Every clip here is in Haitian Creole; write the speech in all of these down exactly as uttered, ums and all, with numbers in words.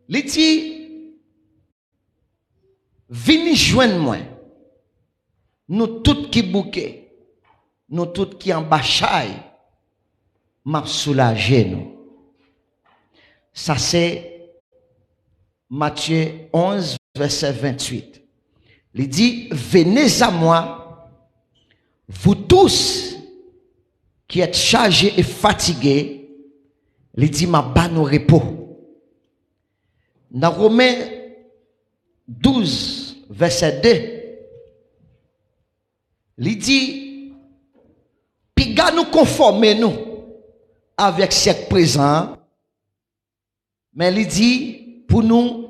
Li di, vini jwenn mwen, nou tout ki bouke, nou tout ki anba chay, m ap soulaje nou. Sa se Matye onz, vèsè venntuit. Li di, venez à moi, vous tous qui êtes chargés et fatigués, li di, m ap ba nou repo. Nan Women douz, vèsè de, li di, piga nou konfòme nou avèk syèk prezan an, men li di pou nou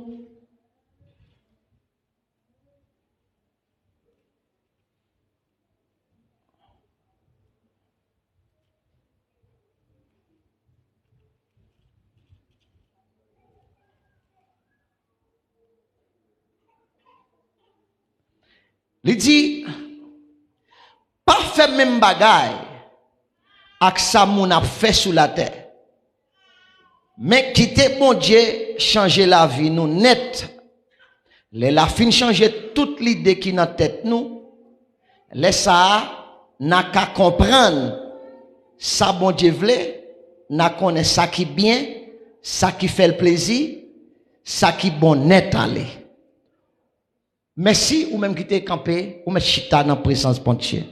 Li di, pa fè menm bagay ak sa moun ap fè sou latè. Men kite Bondye chanje lavi nou nèt. Lè l a fin chanje tout lide ki nan tèt nou, lè sa a, n a ka konprann sa Bondye vle, n a konnen sa ki byen, sa ki fè l plezi, sa ki bon nèt ale. Mèsi, ou menm ki te kanpe, ou mèt chita nan prezans Bondye.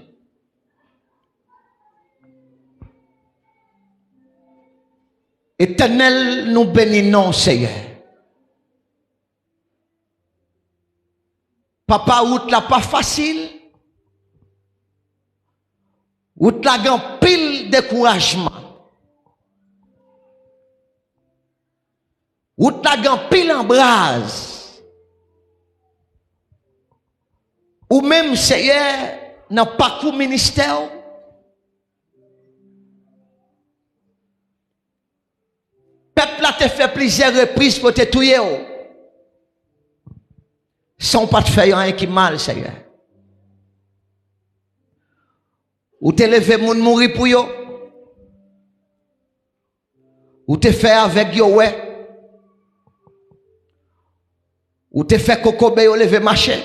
Etènèl, nou beni non w, Seyè. Papa, wout la pa fasil. Wout la gen anpil dekourajman. Wout la gen anpil anbraz. Ou menm, Seyè, nan pakou ministè w, pèp la te fè plizyè repriz pou yo te touye w, san w pa t fè yo anyen ki mal, Seyè. Ou te leve moun mouri pou yo. Ou te fè avèg yo wè. Ou te fè kokobe yo leve mache.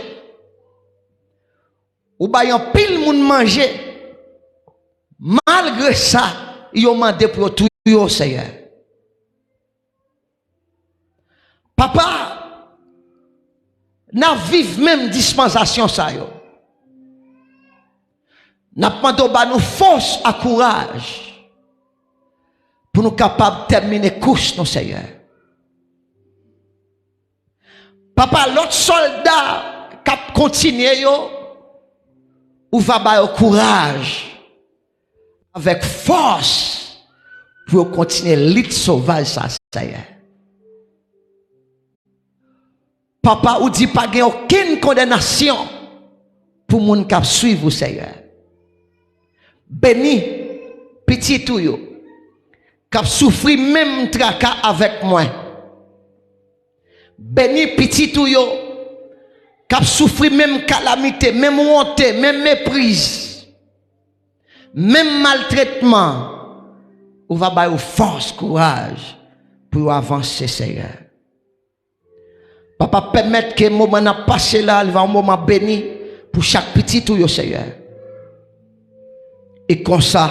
Ou bay anpil moun manje. Malgre sa, yo mande pou yo touye w, Seyè. Papa, n ap viv menm dispansasyon sa yo. N ap mande w ba nou fòs ak kouraj pou nou kapab tèmine kous nou, Seyè. Papa, lòt sòlda k ap kontinye yo, ou va ba yo kouraj avèk fòs pou yo kontinye lit sovaj sa, Seyè. Papa, ou di pa gen okenn kondanasyon pou moun k ap swiv ou, Seyè. Beni pitit ou yo k ap soufri menm traka avèk mwen. Beni pitit ou yo k ap soufri menm kalamite, menm wonte, menm mepriz, menm maltretman. Ou va ba yo fòs, kouraj pou yo avanse, Seyè. Papa, pèmèt ke moman n ap pase la, li va yon moman beni pou chak pitit ou yo, Seyè. E konsa,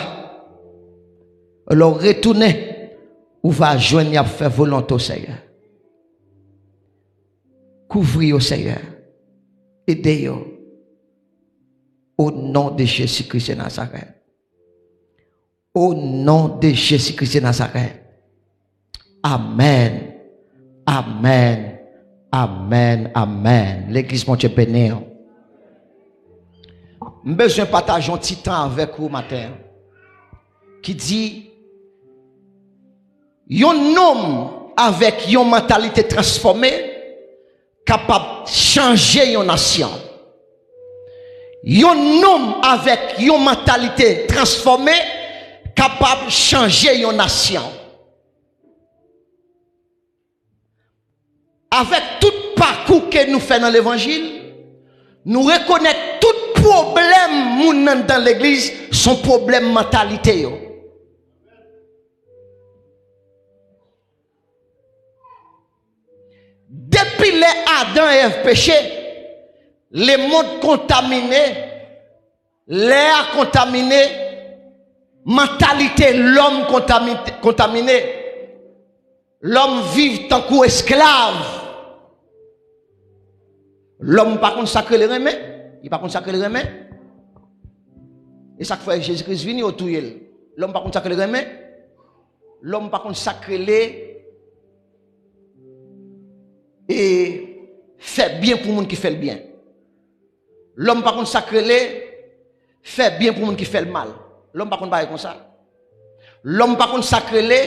lè w retounen, ou va jwenn y ap fè volonte w, Seyè. Kouvri yo, Seyè. Ede yo. O non de Jezi Kris de Nazarèt. O non de Jezi Kris de Nazarèt. Amèn. Amèn. Amèn. Amèn. Legliz, Bondye beni w. M bezwen pataje yon ti tan avèk ou maten an ki di, yon nonm avèk yon mantalite transfòme kapab chanje yon nasyon. Yon nonm avèk yon mantalite transfòme kapab chanje yon nasyon. Avèk tout pakou ke nou fè nan levanjil, nou rekonèt tout pwoblèm moun anndan legliz se yon pwoblèm mantalite yo. Adan e Èv peche, lemonn kontamine, lè a kontamine, mantalite lòm kontami-, kontamine. Lòm viv tankou esklav. Lòm pa konn sa k rele renmen. Li pa konn sa k rele renmen. E sa k fè Jezi Kris vini, yo touye l. Lòm pa konn sa k rele renmen. Lòm pa konn sa k rele e fè byen pou moun ki fè l byen. Lòm pa konn sa k rele fè byen pou moun ki fè l mal. Lòm pa konn bagay konsa. Lòm pa konn sa k rele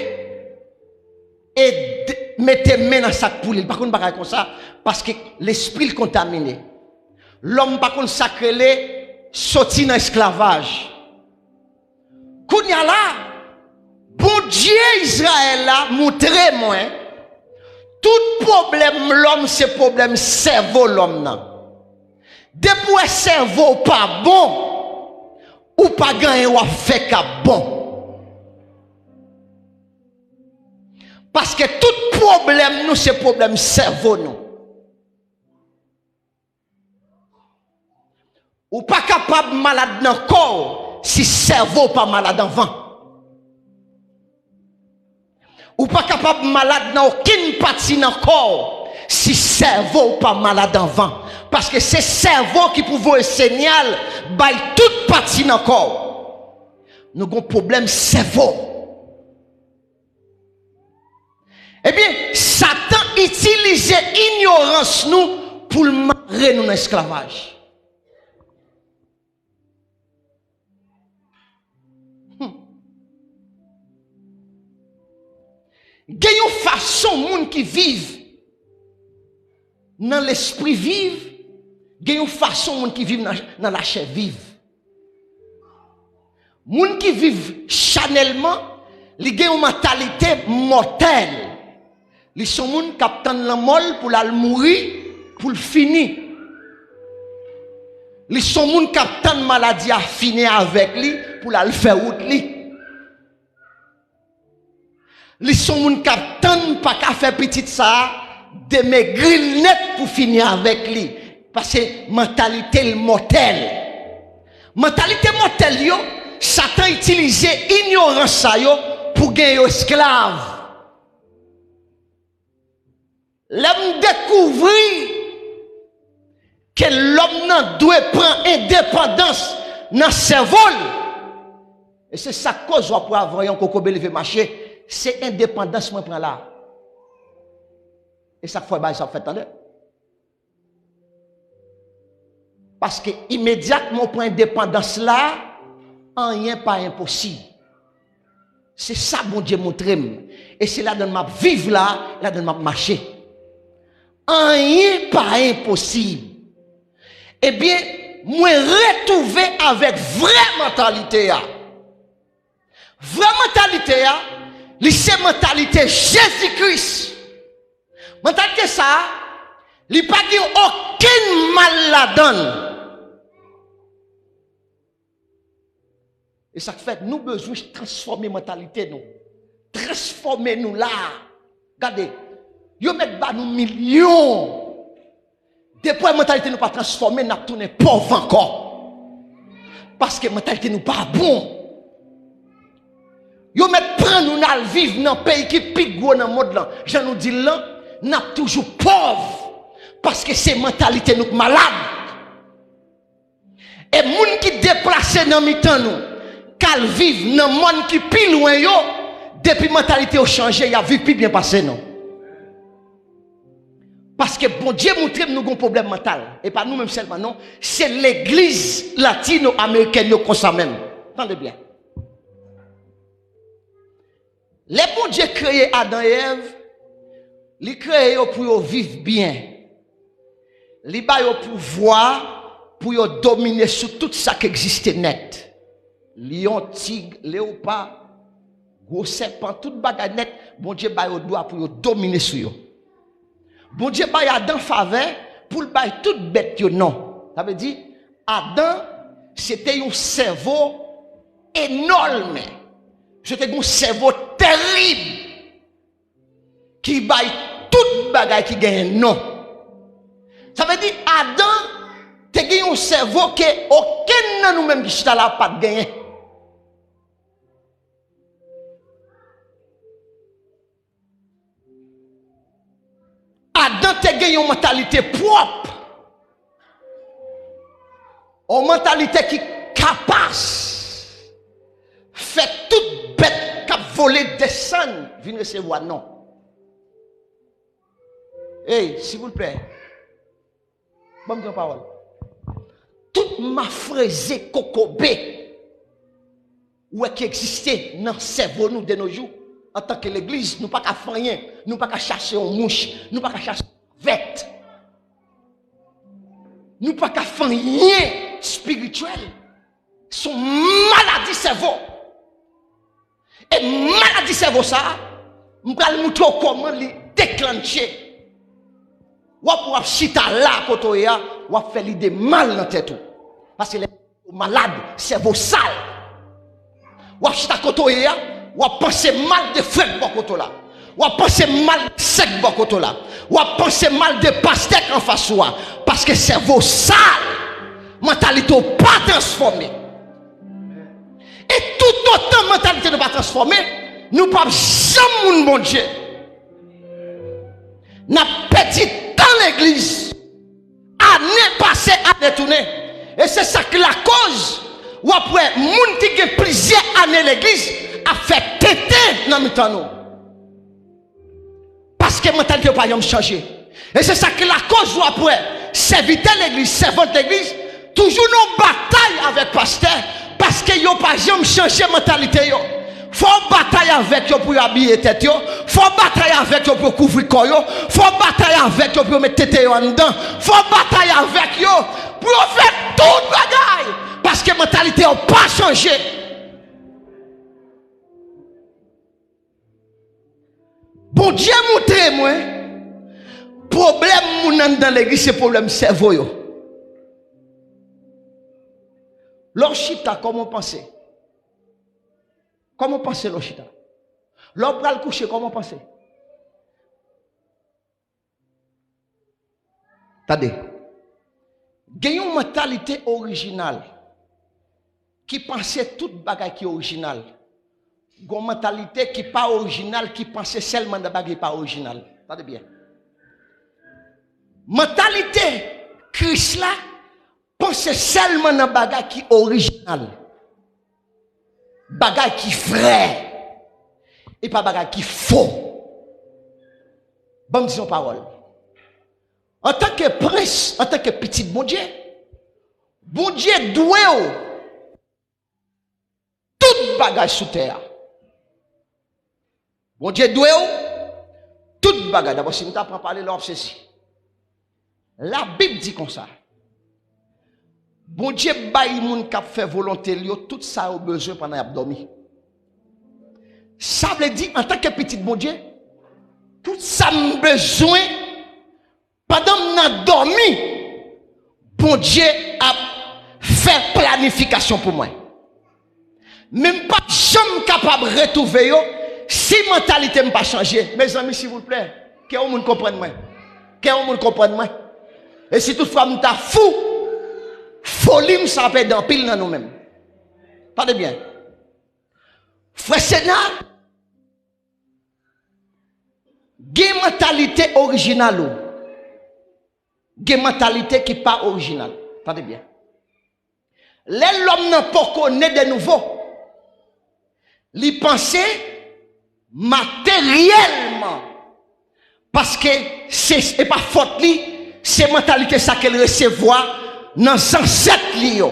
e d-, mete men nan sak pou li. Li pa konn bagay konsa paske lespri l kontamine. Lòm pa konn sa k rele soti nan esklavaj. Kounye a la, Bondye Izrayèl la montre mwen, tout pwoblèm lòm se pwoblèm sèvo lòm nan. Depi w wè sèvo w pa bon, ou pa gen anyen w ap fè k ap bon. Paske tout pwoblèm nou se pwoblèm sèvo nou. Ou pa kapab malad nan kò w si sèvo w pa malad anvan. Ou pa kapab malad nan okenn pati nan kò w si sèvo w pa malad anvan. Paske se sèvo ki pou voye sinyal bay tout pati nan kò w. Nou gon pwoblèm sèvo. Ebyen, Satan itilize inyorans nou pou l mare nou nan esklavaj. Hmm. Gen yon fason moun ki viv nan lespri viv, gen yon fason moun ki viv nan, nan lachè viv. Moun ki viv chanèlman, li gen yon mantalite mòtèl. Li se yon moun k ap tann lanmò l pou l al mouri, pou l fini. Li se yon moun k ap tann maladi a fini avèk li pou l al fè wout li. Li se yon moun k ap tann pa ka fè pitit sa a demegri l nèt pou fini avèk li. Paske mantalite l mòtèl. Mantalite mòtèl yo, Satan itilize inyorans sa yo pou gen yo esklav. Lè m dekouvri ke lòm nan dwe pran endepandans nan sèvo l, e se sa k koz w ap wè avan yon kokobe leve mache, se endepandans mwen pran la. E sa k fè bagay sa ap fèt, tande. Paske imedyatman w pran endepandans la, anyen pa enposib. Se sa Bondye montre m. E se ladan l m ap viv la, ladan l m ap mache. Anyen pa enposib. Ebyen, mwen retwouve avèk vrè mantalite a. Vrè mantalite a, li se mantalite Jezi Kris. Mantalite sa a, li pa gen okenn mal ladan l. E sa k fè nou bezwen transfòme mantalite nou. Transfòme nou la. Gade, yo mèt ba nou milyon. Depi w wè mantalite nou pa transfòme, n ap tounen pòv ankò. Paske mantalite nou pa bon. Yo mèt pran nou n al viv nan peyi ki pi gwo nan mond lan. Jan nou di l lan, n ap toujou pòv. Paske se mantalite nou k malad. E moun ki deplase nan mitan nou, k al viv nan mòn ki pi lwen yo, depi mantalite yo chanje, y ap viv pi byen pase nou. Paske Bondye montre m nou gon pwoblèm mantal. E pa nou menm sèlman, non. Se legliz latino-amerikèn yo konsa menm. Tande byen. Lè Bondye kreye Adan e Èv, li kreye yo pou yo viv byen. Li ba yo pouvwa pou yo domine sou tout sa k egziste nèt. Lyon, tig, lewopa, gwo sèpan, tout bagay nèt, Bondye ba yo dwa pou yo domine sou yo. Bondye bay Adan favè pou l bay tout bèt yo non. Sa vle di, Adan se te yon sèvo enòlmen. Se te yon sèvo terib ki bay tout bagay ki genyen non. Sa vle di, Adan te gen yon sèvo ke okenn nan nou menm ki chita la pa t genyen. Adan te gen yon mantalite pwòp, yon mantalite ki kapas fè tout bèt k ap vole desann vin resevwa non. Ey, silvouplè, ban m di yon pawòl. Tout mafreze kokobe ou wè ki egziste nan sèvo nou de nos jours, antanke legliz, nou pa ka fè anyen, nou pa ka chase yon mouch, nou pa ka chase yon vèt, nou pa ka fè anyen espirityèl. Se yon maladi sèvo. E maladi sèvo sa a, m pral moutre w kòman li deklanche. W ap, w ap chita la kote w ye a, w ap fè lide mal nan tèt ou. Paske lè w malad, sèvo sal. W ap chita kote w ye a, w ap panse mal de frè k bò kote w la. W ap panse mal de sè k bò kote w la. W ap panse mal de pastè k anfas ou a. Paske sèvo sal, mantalite w pa transfòme. E toutotan mantalite nou pa transfòme, nou p ap janm moun Bondye. N ap pèdi tan legliz. Ane pase, ane tounen. E se sa k lakoz w ap wè moun ki gen plizyè ane legliz ap fè tenten nan mitan nou. Paske mantalite yo pa janm chanje. E se sa ki lakoz w ap wè sèvitè legliz, sèvant legliz, toujou nan batay avèk pastè, paske yo pa janm chanje mantalite yo. Fò w batay avèk yo pou yo abiye tèt yo, fò w batay avèk yo pou yo kouvri kò yo, fò w batay avèk yo pou yo met tete yo anndan, fò w batay avèk yo pou yo fè tout bagay, paske mantalite yo pa chanje. Bondye montre mwen, pwoblèm moun anndan legliz se pwoblèm sèvo yo. Lè w chita, kòman w panse? Kòman w panse lè w chita? Lè w pral kouche, kòman w panse? Tande. Gen yon mantalite orijinal ki panse tout bagay ki orijinal. Gen yon mantalite ki pa orijinal, ki panse sèlman nan bagay ki pa orijinal. Tande byen. Mantalite Kris la panse sèlman nan bagay ki orijinal. Bagay ki vrè. E pa bagay ki fo. Ban m di yon pawòl. Antanke prens, antanke pitit Bondye, Bondye dwe w tout bagay sou tè a. Bondye dwe w tout bagay. Dabò, si m ta pran pale la, w ap sezi. Labib di konsa, Bondye bay moun k ap fè volonte l yo tout sa yo bezwen pandan y ap dòmi. Sa vle di, antanke pitit Bondye, tout sa m bezwen pandan m nan dòmi, Bondye ap fè planifikasyon pou mwen. Men m p ap janm kapab retwouve yo si mantalite m pa chanje. Mezanmi, silvouplè, ke yon moun konprann mwen. Ke yon moun konprann mwen. E si toutfwa m ta fou, foli m sa ap ede anpil nan nou menm. Tande byen. Frè Sena, gen mantalite orijinal ou, gen mantalite ki pa orijinal. Tande byen. Lè lòm nan poko ne de nouvo, li panse materyèlman, paske se, se pa fòt li, se mantalite sa ke l resevwa nan zansèt li yo.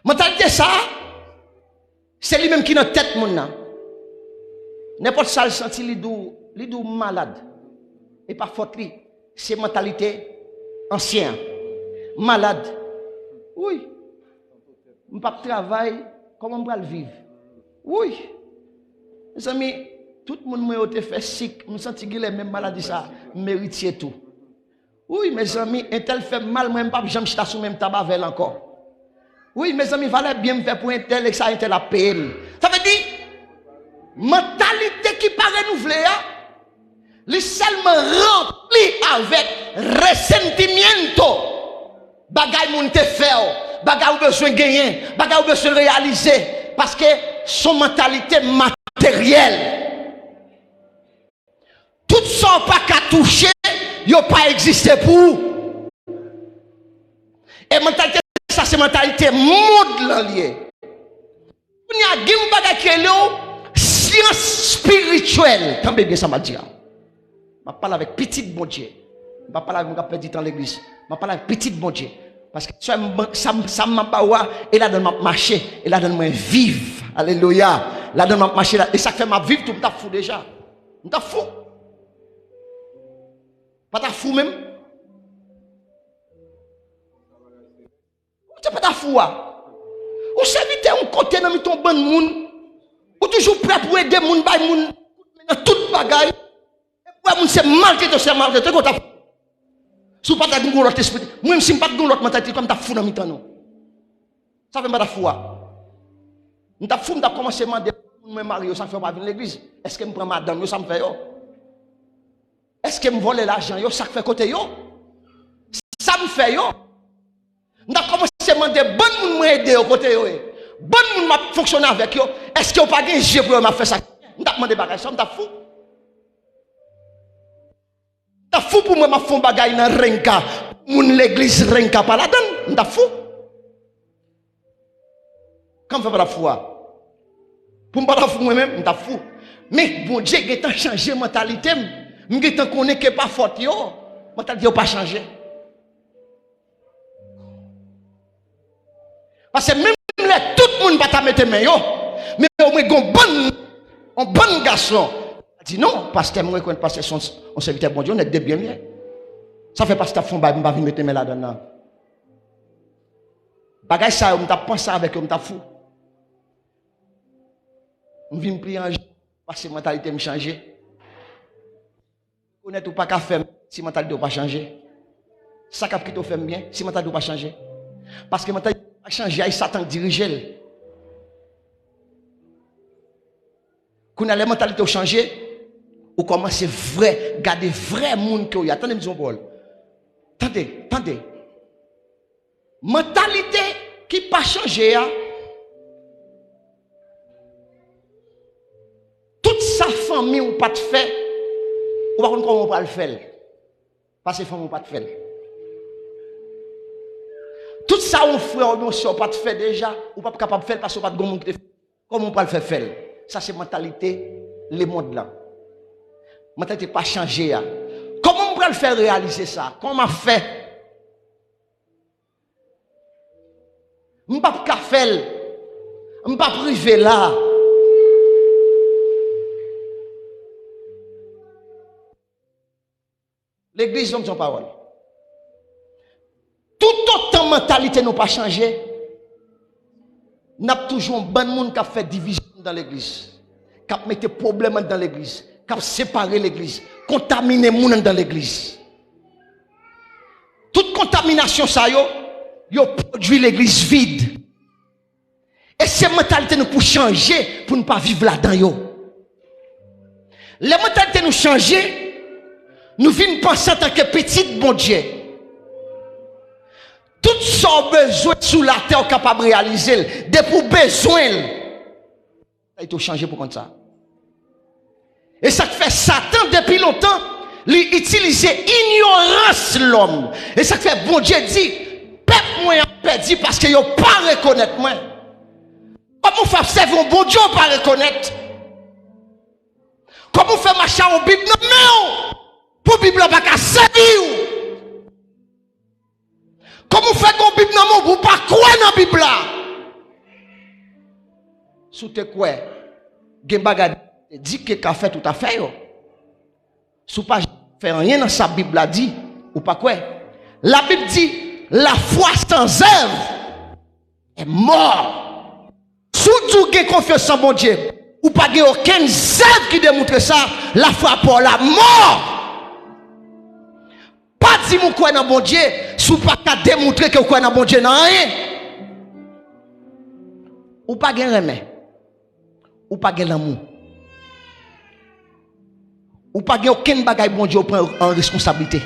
Mantalite sa a, se li menm ki nan tèt moun nan. Nenpòt sa l santi, li di w, li di w malad. E pa fòt li, se mantalite ansyen an. Malad. Wi. M p ap travay, kòman m pral viv? Wi. Mezanmi, tout moun mwen yo te fè sik, m santi genlè menm maladi sa a, m eritye tou. Wi, mezanmi, entèl fè m mal, mwen m p ap janm chita sou menm tab avè l ankò. Wi, mezanmi, valè byen m fè pou entèl, e sa entèl ap peye m. Sa vle di, mantalite ki pa renouvle a, Li sèlman ranpli avèk resentimiento. Bagay moun te fè w, bagay ou bezwen genyen, bagay ou bezwen reyalize. Paske se yon mantalite materyèl. Tout sa w pa ka touche, yo pa egziste pou ou. E mantalite sa, se mantalite mond lan li ye. Kounye a, gen yon bagay ki rele w syans espirityèl. Tande byen sa m ap di a. M ap pale avèk pitit Bondye. M pa pale avèk moun k ap pèdi tan legliz. M ap pale avèk pitit Bondye. Paske sa m, sa m, sa m ap ba ou a, e ladan l m ap mache, e ladan l mwen viv. Alelouya. Ladan l m ap mache, la, e sa k fè m ap viv tou, m t ap fou deja. M t ap fou. Pa t ap fou menm. Ou te pa ta fou a. Ou sèvitè yon kote nan mitan yon bann moun. Ou toujou prè pou ede moun, bay moun kout men nan tout bagay. Epi wè moun se maltrete, se maltrete, kote ap. Si w pa ta gen yon lòt lespri, mwen menm si m pa t gen yon lòt mantalite, m t ap fou nan mitan nou. Sa fè m pa ta fou a. M t ap fou, m t ap kòmanse mande moun mwen marye yo, sa k fè yo pa vin legliz. Èske m pran madanm yo, sa m fè yo? Èske m vòlè lajan yo? Sa k fè kote yo? Sa m fè yo? M t ap kòmanse mande bann moun mwen ede yo kote yo ye. Bann moun m ap fonksyone avèk yo, èske yo pa gen je pou yo wè m ap fè sa? M t ap mande bagay sa, m t ap fou. M t ap fou pou mwen m ap fè yon bagay nan renka. Moun legliz renka pa ladan l. M t ap fou. Kòman fè m pa t ap fou a? Pou m pa t ap fou mwen menm, m t ap fou. Men Bondye gentan chanje mantalite m. M gentan konnen ke pa fòt yo, mantalite yo pa chanje. Paske menm lè tout moun pa ta mete men yo, men omwen gon bann, on bann gason di non, pastè, mwen rekonèt pastè se on, on sèvitè Bondye, on nèg de byen l ye. Sa fè pastè ap fè on bagay, m pa vin mete men ladan l nan. Bagay sa yo, m t ap panse avèk yo, m t ap fou. M vin pi anjan, paske mantalite m chanje. Rekonèt ou pa ka fè m si mantalite w pa chanje. Sa k ap kite w fè m byen si mantalite w pa chanje? Paske mantalite w pa chanje a, e Satan k dirije l. Kounye a, lè mantalite w chanje, ou kòmanse vrè, gade vrè moun ke w ye a. Tande m di w yon pawòl. Tande, tande. Mantalite ki pa chanje a, tout sa fanmi w pa t fè, ou pa konn kòman w pral fè l. Paske fanmi w pa t fè l. Tout sa yon frè w oubyen yon sè w pa t fè deja, ou p ap kapab fè l paske w pa t gon moun ki te fè l. Kòman w pral fè fè l? Sa se mantalite lemonn lan. Mantalite pa chanje a. Kòman m pral fè reyalize sa? Kòman m ap fè? M p ap ka fè l. M p ap rive la. Legliz, ban m di yon pawòl. Toutotan mantalite nou pa chanje, n ap toujou yon bann moun k ap fè divizyon anndan legliz, k ap mete pwoblèm anndan legliz, k ap separe legliz, kontamine moun anndan legliz. Tout kontaminasyon sa yo, yo pwodui legliz vid. E se mantalite nou pou chanje pou n pa viv ladan yo. Lè mantalite nou chanje, nou vin panse antanke pitit Bondye. Tout sa w bezwen sou latè, w kapab reyalize l. Depi w bezwen l, mantalite w chanje pou konn sa. E sa k fè Satan, depi lontan, li itilize inyorans lòm. E sa k fè Bondye di, pèp mwen an pèdi paske yo pa rekonèt mwen. Kòman w fè ap sèvi yon Bondye w pa rekonèt? Kòman w fè mache a yon Bib nan men w, pou Bib la pa ka sèvi w? Kòman w fè gon Bib nan men w pou w pa kwè nan Bib la? Si w te kwè, gen bagay di ke ka fèt ou ta fè yo. Si w pa fè anyen nan sa Bib la di, ou pa kwè. Labib di, la foi sans œuvre est mort. Si w di w gen konfyans nan Bondye, ou pa gen okenn zèv ki demontre sa, lafwa pa w la mò. Pa di m ou kwè nan Bondye si w pa ka demontre ke w kwè nan Bondye nan anyen. Ou pa gen renmen. Ou pa gen lanmou. Ou pa gen okenn bagay Bondye w pran an responsablite.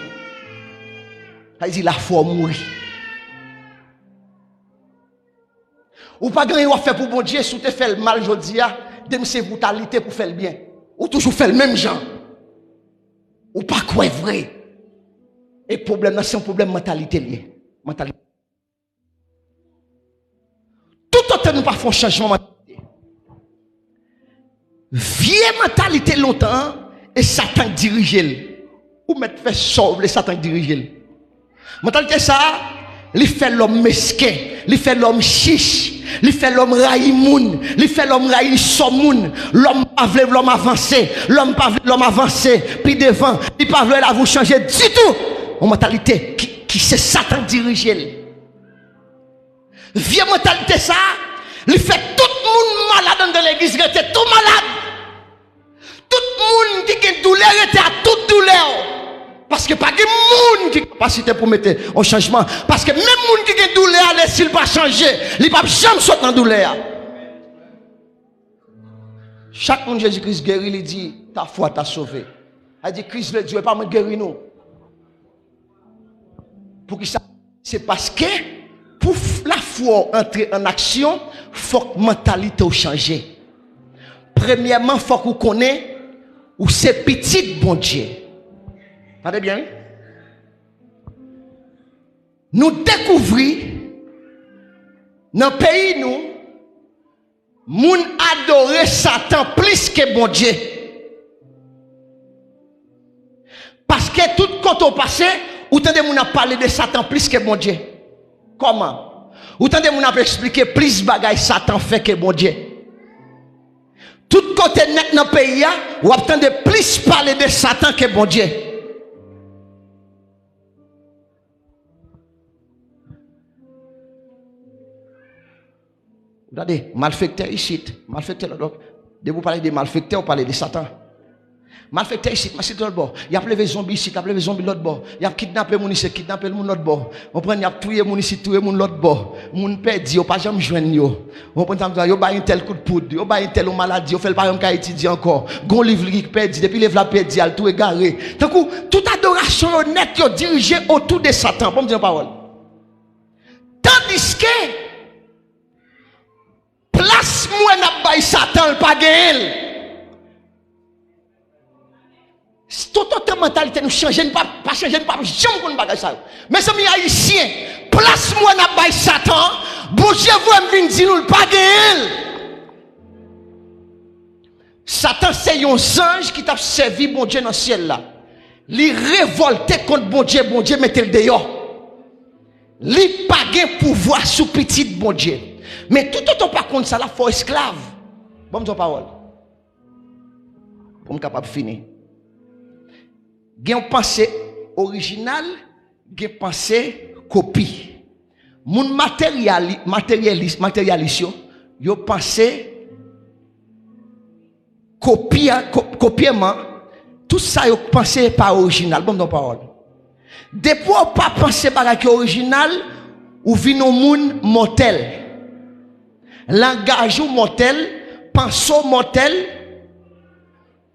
Sa vle di lafwa w mouri. Ou pa gen anyen w ap fè pou Bondye, si w te fè l mal jodi a, demen se pou w ta lite pou fè l byen. Ou toujou fè l menm jan. Ou pa kwè vre. E pwoblèm nan, se yon pwoblèm mantalite l ye. Mantalite. Toutotan nou pa fè yon chanjman mantalite, vye mantalite lontan an, e Satan k dirije l. Ou mèt fè sa w vle, Satan k dirije l. Mantalite sa a, li fè lòm mesken, li fè lòm chich, li fè lòm rayi moun, li fè lòm rayi sò moun. Lòm pa vle lòm avanse, lòm pa vle lòm avanse pi devan, li pa vle lavi w chanje ditou. Yon mantalite ki, ki se Satan k dirije l. Vye mantalite sa a, li fè tout moun malad anndan legliz rete tou malad. Tout moun ki gen doulè rete ak tout doulè yo. Paske pa gen moun ki kapasite pou mete yon chanjman. Paske menm moun ki gen doulè a, lè si l pa chanje, li p ap janm sot nan doulè a. Chak moun Jezi Kris geri, li di, ta foi t'a sauvé. Sa di, Kris vle di, e pa mwen k geri nou. Poukisa? Se paske pou f- lafwa w antre an aksyon, fòk mantalite w chanje. Premyèman, fòk ou konnen ou se pitit Bondye. Tande byen, wi. Nou dekouvri nan peyi nou, moun adore Satan plis ke Bondye. Paske tout kote w pase, ou tande moun ap pale de Satan plis ke Bondye. Kòman? Ou tande moun ap eksplike plis bagay Satan fè ke Bondye. Tout kote nèt nan peyi a, w ap tande plis pale de Satan ke Bondye. Gade, malfektè isit, malfektè lòt bò. Depi w pale de malfektè, w pale de Satan. Malfektè isit, malfektè lòt bò. Y ap leve zonbi isit, y ap leve zonbi lòt bò. Y ap kidnape moun isit, kidnape moun lòt bò. Ou konprann, y ap touye moun isit, touye moun lòt bò. Moun pèdi, yo pa janm jwenn yo. Ou konprann sa m di la? Yo bay entèl kout poud, yo bay entèl yon maladi, yo fè l pa janm ka etidye ankò. Gon liv li ki pèdi, depi liv la pèdi, al tou egare. Tankou tout adorasyon yo nèt, yo dirije otou de Satan. Bon, m di yon pawòl. Tandiske plas m wè n ap bay Satan, l pa genyen l. Toutotan mantalite nou chanje, n pa, pa chanje, n p ap janm konn bagay sa yo. Mezanmi, Ayisyen, plas m wè n ap bay Satan, Bondye voye m vin di nou l pa genyen l. Satan se yon zanj ki t ap sèvi Bondye nan syèl la. Li revòlte kont Bondye, Bondye mete l deyò. Li pa gen pouvwa sou pitit Bondye. Men toutotan w pa konn sa, l ap fè w esklav. Ban m di w yon pawòl pou m kapab fini. Gen yon panse orijinal, gen panse kopi. Moun materyali- materyalis, materyalis yo, yo panse kopi a- ko- kopyeman, tout sa yo panse pa orijinal. Ban m di w yon pawòl. Depi w pa panse bagay ki orijinal, ou vin yon moun mòtèl. Langaj ou mòtèl, panse w mòtèl,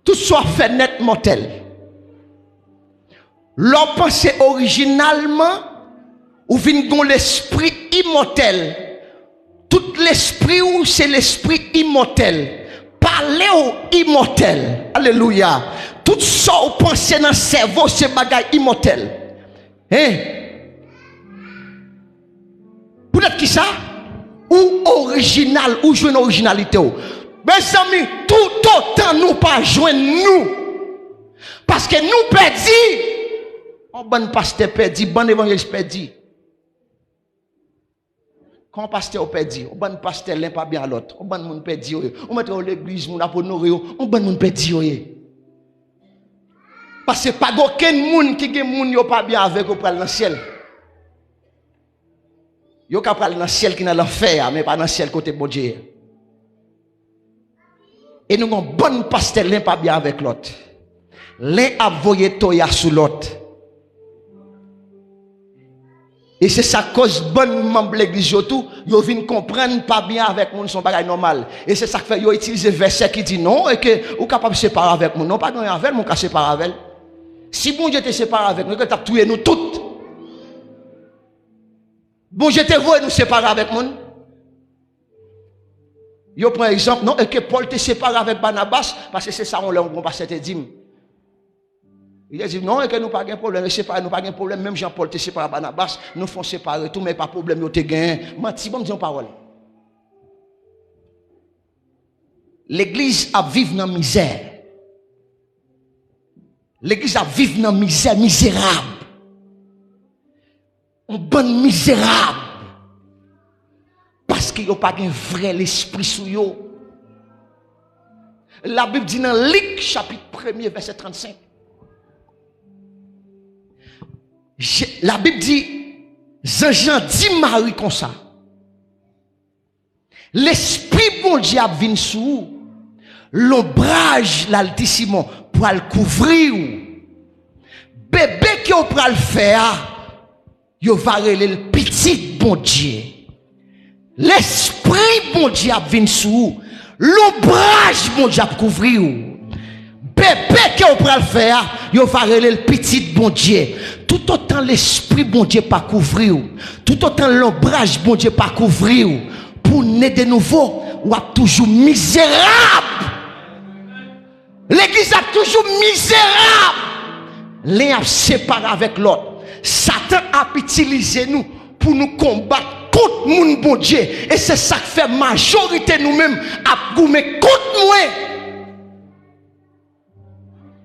tout sa w ap fè nèt mòtèl. Lè w panse orijinalman, ou vin gon lespri imòtèl. Tout lespri w se lespri imòtèl. Pale w imòtèl. Alelouya. Tout sa w panse nan sèvo se bagay imòtèl. Hein? Poutèt kisa? Ou orijinal, ou jwenn orijinalite w. Mezanmi, toutotan nou pa jwenn nou, paske nou pèdi, yon bann pastè pèdi, bann evanjelis pèdi. Kòman pastè yo pèdi? Yon bann pastè len pa byen a lòt. Yon bann moun pèdi yo ye. Ou mèt wè yo legliz, moun ap onore yo. Yon bann moun pèdi yo ye. Paske pa gen okenn moun ki gen moun yo pa byen avèk yo pral nan syèl. Yo ka pral nan syèl ki nan lanfè a, men pa nan syèl kote Bondye ye. E nou gen yon bann pastè len pa byen avèk lòt. Len ap voye toya sou lòt. E se sa k koz bann manm legliz yo tou, yo vin konprann pa byen avèk moun se yon bagay nòmal. E se sa k fè yo itilize vèsè ki di non, e ke ou kapab separe avèk moun. Non, pa gen anyen avè l, moun ka separe avè l. Si Bondye te separe avèk nou, e ke l t ap touye nou tout. Bondye te voye nou separe avèk moun. Yo pran egzanp, non, e ke Pòl te separe avèk Banabas, paske se sa yon lè yon pastè te di m. Li te di, non, e ke nou pa gen pwoblèm, e separe nou pa gen pwoblèm, menm jan Pòl te separe Banabas, nou fè w separe tou, men e pa pwoblèm yo te genyen. Manti, ban m di yon pawòl. Legliz ap viv nan mizè. Legliz ap viv nan mizè, mizerab. Yon bann mizerab. Paske yo pa gen vrè lespri sou yo. Labib di nan Lik chapit premye vèsè trannsenk. Je- Labib di, zanj lan di Mari konsa, Lespri Bondye ap vin sou ou, lonbraj Laltisimon pral kouvri w. Bebe ke w pral fè a, yo va rele l pitit Bondye. Lespri Bondye ap vin sou ou, lonbraj Bondye ap kouvri w. Bebe ke w pral fè a, yo va rele l pitit Bondye. Toutotan Lespri Bondye pa kouvri w, toutotan lonbraj Bondye pa kouvri w, pou ne de nouvo, w ap toujou mizerab. Legliz ap toujou mizerab. Len ap separe avèk lòt. Satan ap itilize nou pou nou konbat kont moun Bondye. E se sa k fè majorite nou menm ap goumen kont mwen.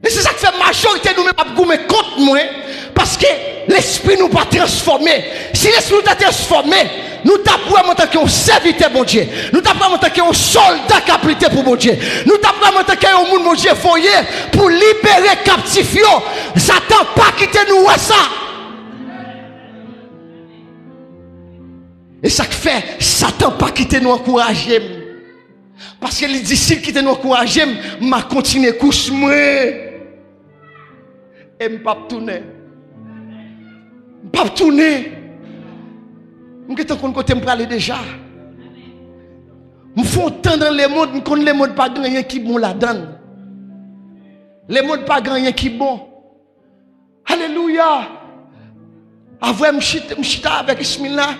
E se sa k fè majorite nou menm ap goumen kont mwen, paske lespri nou pa transfòme. Si lespri nou ta transfòme, nou t ap wè m antanke yon sèvitè Bondye. Nou t ap wè m antanke yon sòlda k ap lite pou Bondye. Nou t ap wè m antanke yon moun Bondye voye pou libere kaptif yo. Satan pa kite nou wè sa. E sa k fè Satan pa kite nou ankouraje m. Paske li di, si l kite nou ankouraje m, m a kontinye kous mwen. E m p ap tounen. M p ap tounen. M gentan konn kote m prale deja. M fè yon tan nan lemonn, m konn lemonn pa gen anyen ki bon ladan l. Lemonn pa gen anyen ki bon. Alelouya! Avè m chita, m chita avèk Ismil la.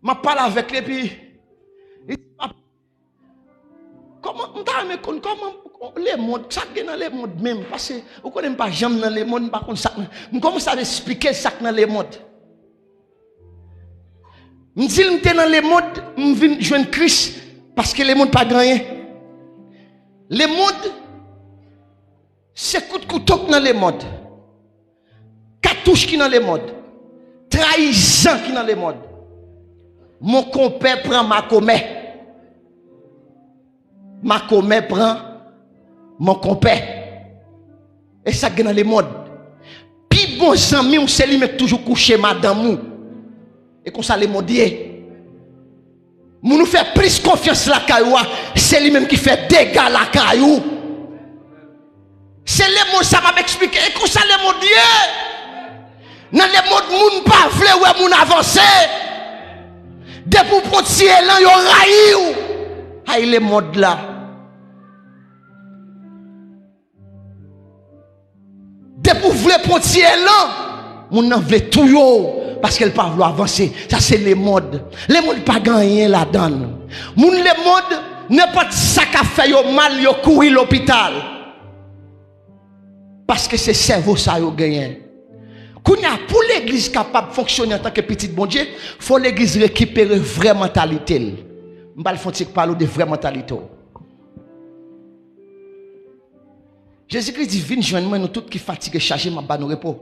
M ap pale avèk li, epi li di, "Pap-, kòman, m ta renmen konn kòman lemonn, sa k gen nan lemonn menm?" Paske, ou konnen m pa janm nan lemonn, m pa konn sa k nan, m kòmanse ap esplike l sa k nan lemonn. M di l m te nan lemonn, m vin jwenn Kris, paske lemonn pa gen anyen. Lemonn, se kout kouto k nan lemonn. Katouch ki nan lemonn. Trayizan ki nan lemonn. Mon konpè pran makomè. Makomè pran mon konpè. E sa k gen nan lemonn. Pi bon zanmi w, se li menm k toujou kouche madanm ou. E konsa lemonn ye. Moun ou fè plis konfyans lakay ou a, se li menm ki fè dega lakay ou. Se lemonn sa m ap eksplike. E konsa lemonn ye. Nan lemonn, moun pa vle wè moun avanse. Depi w pran ti elan, yo rayi w. Ay lemonn la. Depi w vle pran ti elan, moun nan vle touye w, paske l pa vle w avanse. Sa se lemonn. Lemonn pa gen anyen ladan l. Moun lemonn, nenpòt sa k ap fè yo mal, yo kouri lopital. Paske se sèvo sa yo genyen. Kounye a, pou legliz kapab fonksyone antanke pitit Bondye, fò legliz rekipere vrè mantalite l. M pral fè yon ti pale w de vrè mantalite w. Jezikri di, "Vin jwenn mwen, nou tout ki fatige chaje, m ap ba nou repo."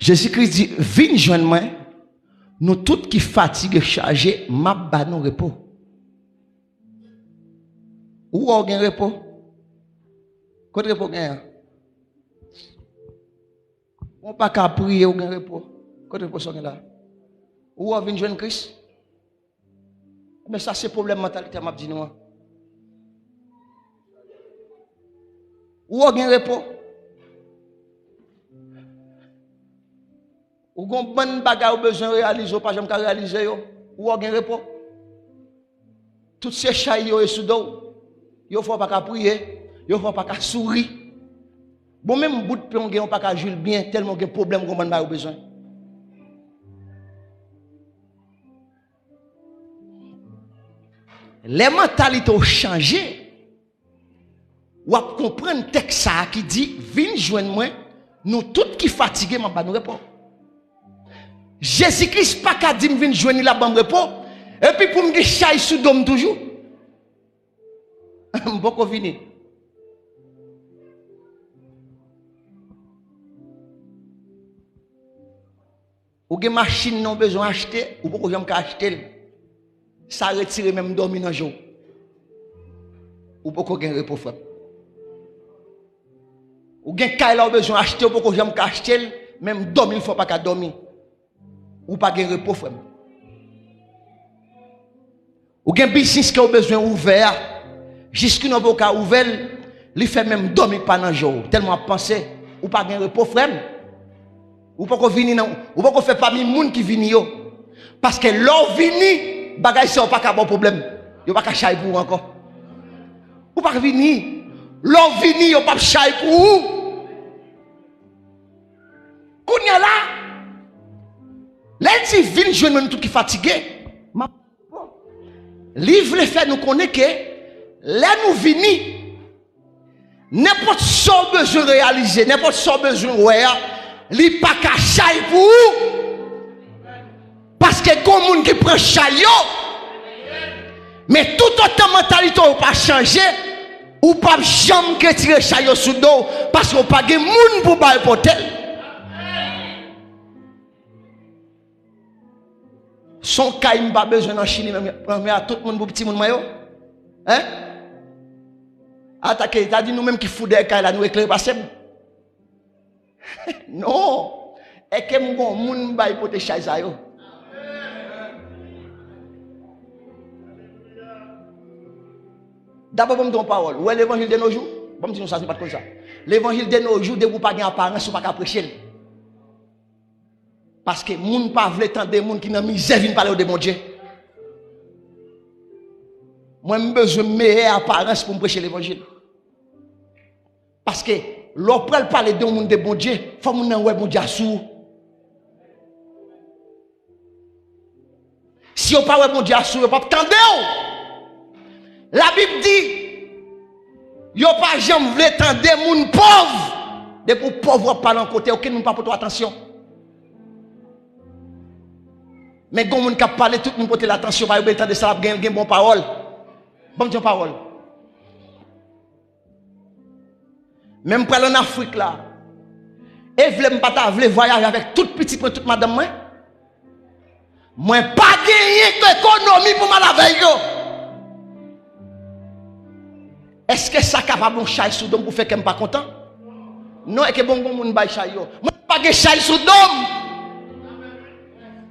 Jezikri di, "Vin jwenn mwen, nou tout ki fatige chaje, m ap ba nou repo." Ou wè w gen repo? Kot repo w gen an? Ou pa ka priye, ou gen repo? Kot repo sa w gen la? Ou wè w vin jwenn Kris? Men sa se pwoblèm mantalite m ap di nou an. Ou wè w gen repo? Ou gon bann bagay ou bezwen reyalize, ou pa janm ka reyalize yo. Ou wè w gen repo? Tout se chay yo ye sou do w. Yo fè w pa ka priye. Yo fè w pa ka souri. Bon, menm bout pen w gen, ou pa ka jwi l byen, tèlman w gen pwoblèm, ou gon bann bagay ou bezwen. Lè mantalite w chanje, w ap konprann tèks sa a ki di, vin jwenn mwen, nou tout ki fatige, m ap ba nou repo. Jezi Kris pa ka di m vin jwenn li, l ap ban m repo, epi pou m gen chay sou do m toujou. M poko vini. Ou gen machin nan w bezwen achte, ou poko janm ka achte l. Sa retire menm dòmi nan je w. Ou poko gen repo, frè m. Ou gen kay la w bezwen achte, ou poko janm ka achte l, menm dòmi l fè w pa ka dòmi. Ou pa gen repo, frè m. Ou gen biznis ke w bezwen ouvè a, jiskounen w poko ka ouvè l, li fè menm dòmi pa nan je w, tèlman w ap panse, ou pa gen repo, frè m. Ou poko vini nan, ou poko fè pami moun ki vini yo. Paske lè w vini, bagay sa yo pa ka ba w pwoblèm. Yo pa ka chay pou ou ankò. Ou pa vini. Lè w vini, yo p ap chay pou ou. Kounye a la, lè l di, vin jwenn mwen, nou tout ki fatige, m ap Bon, li vle fè nou konnen ke lè nou vini, nenpòt sa w bezwen reyalize, nenpòt sa w bezwen wè a, li pa ka chay pou ou. Paske gon moun ki pran chay yo. Men toutotan mantalite w pa chanje, ou p ap janm retire chay yo sou do w, paske w pa gen moun pou bay pote l. Se yon kay m pa bezwen nan Chili, men m pran men a tout moun pou timoun mwen yo. Hein? Atake, ta di nou menm ki fou dèyè kay la, nou eklere pase m. Non. Èske m gon moun m bay pote chay sa yo? Dabò, ban m di yon pawòl. Ou wè levanjil de nos jours? Ban m di nou sa, si w pa t konn sa. Levanjil de nos jours, depi w pa gen aparans, ou pa ka preche l. Paske moun pa vle tande moun ki nan mizè vin pale yo de Bondye. Mwen, m bezwen meyè aparans pou m preche levanjil. Paske lè w pral pale de yon moun de Bondye, fò moun nan wè Bondye a sou ou. Si yo pa wè Bondye a sou yo, yo p ap tande w. Labib di, yo pa janm vle tande moun pòv. Depi w pòv, w ap pale yon kote, okenn moun pa pote w atansyon. Men gon moun k ap pale, tout moun pote l atansyon, pa yo vle tande sa l ap gen, l gen bon pawòl. Ban m di yon pawòl. Men m pral ann Afrik la. E vle m pa ta vle vwayaje avèk tout pitit mwen, tout madanm mwen. Mwen pa genyen ekonomi pou m al avèk yo. Èske sa kapab yon chay sou do m pou fè kè m pa kontan? Non, èske bon, gon moun bay chay yo? Mwen pa gen chay sou do m.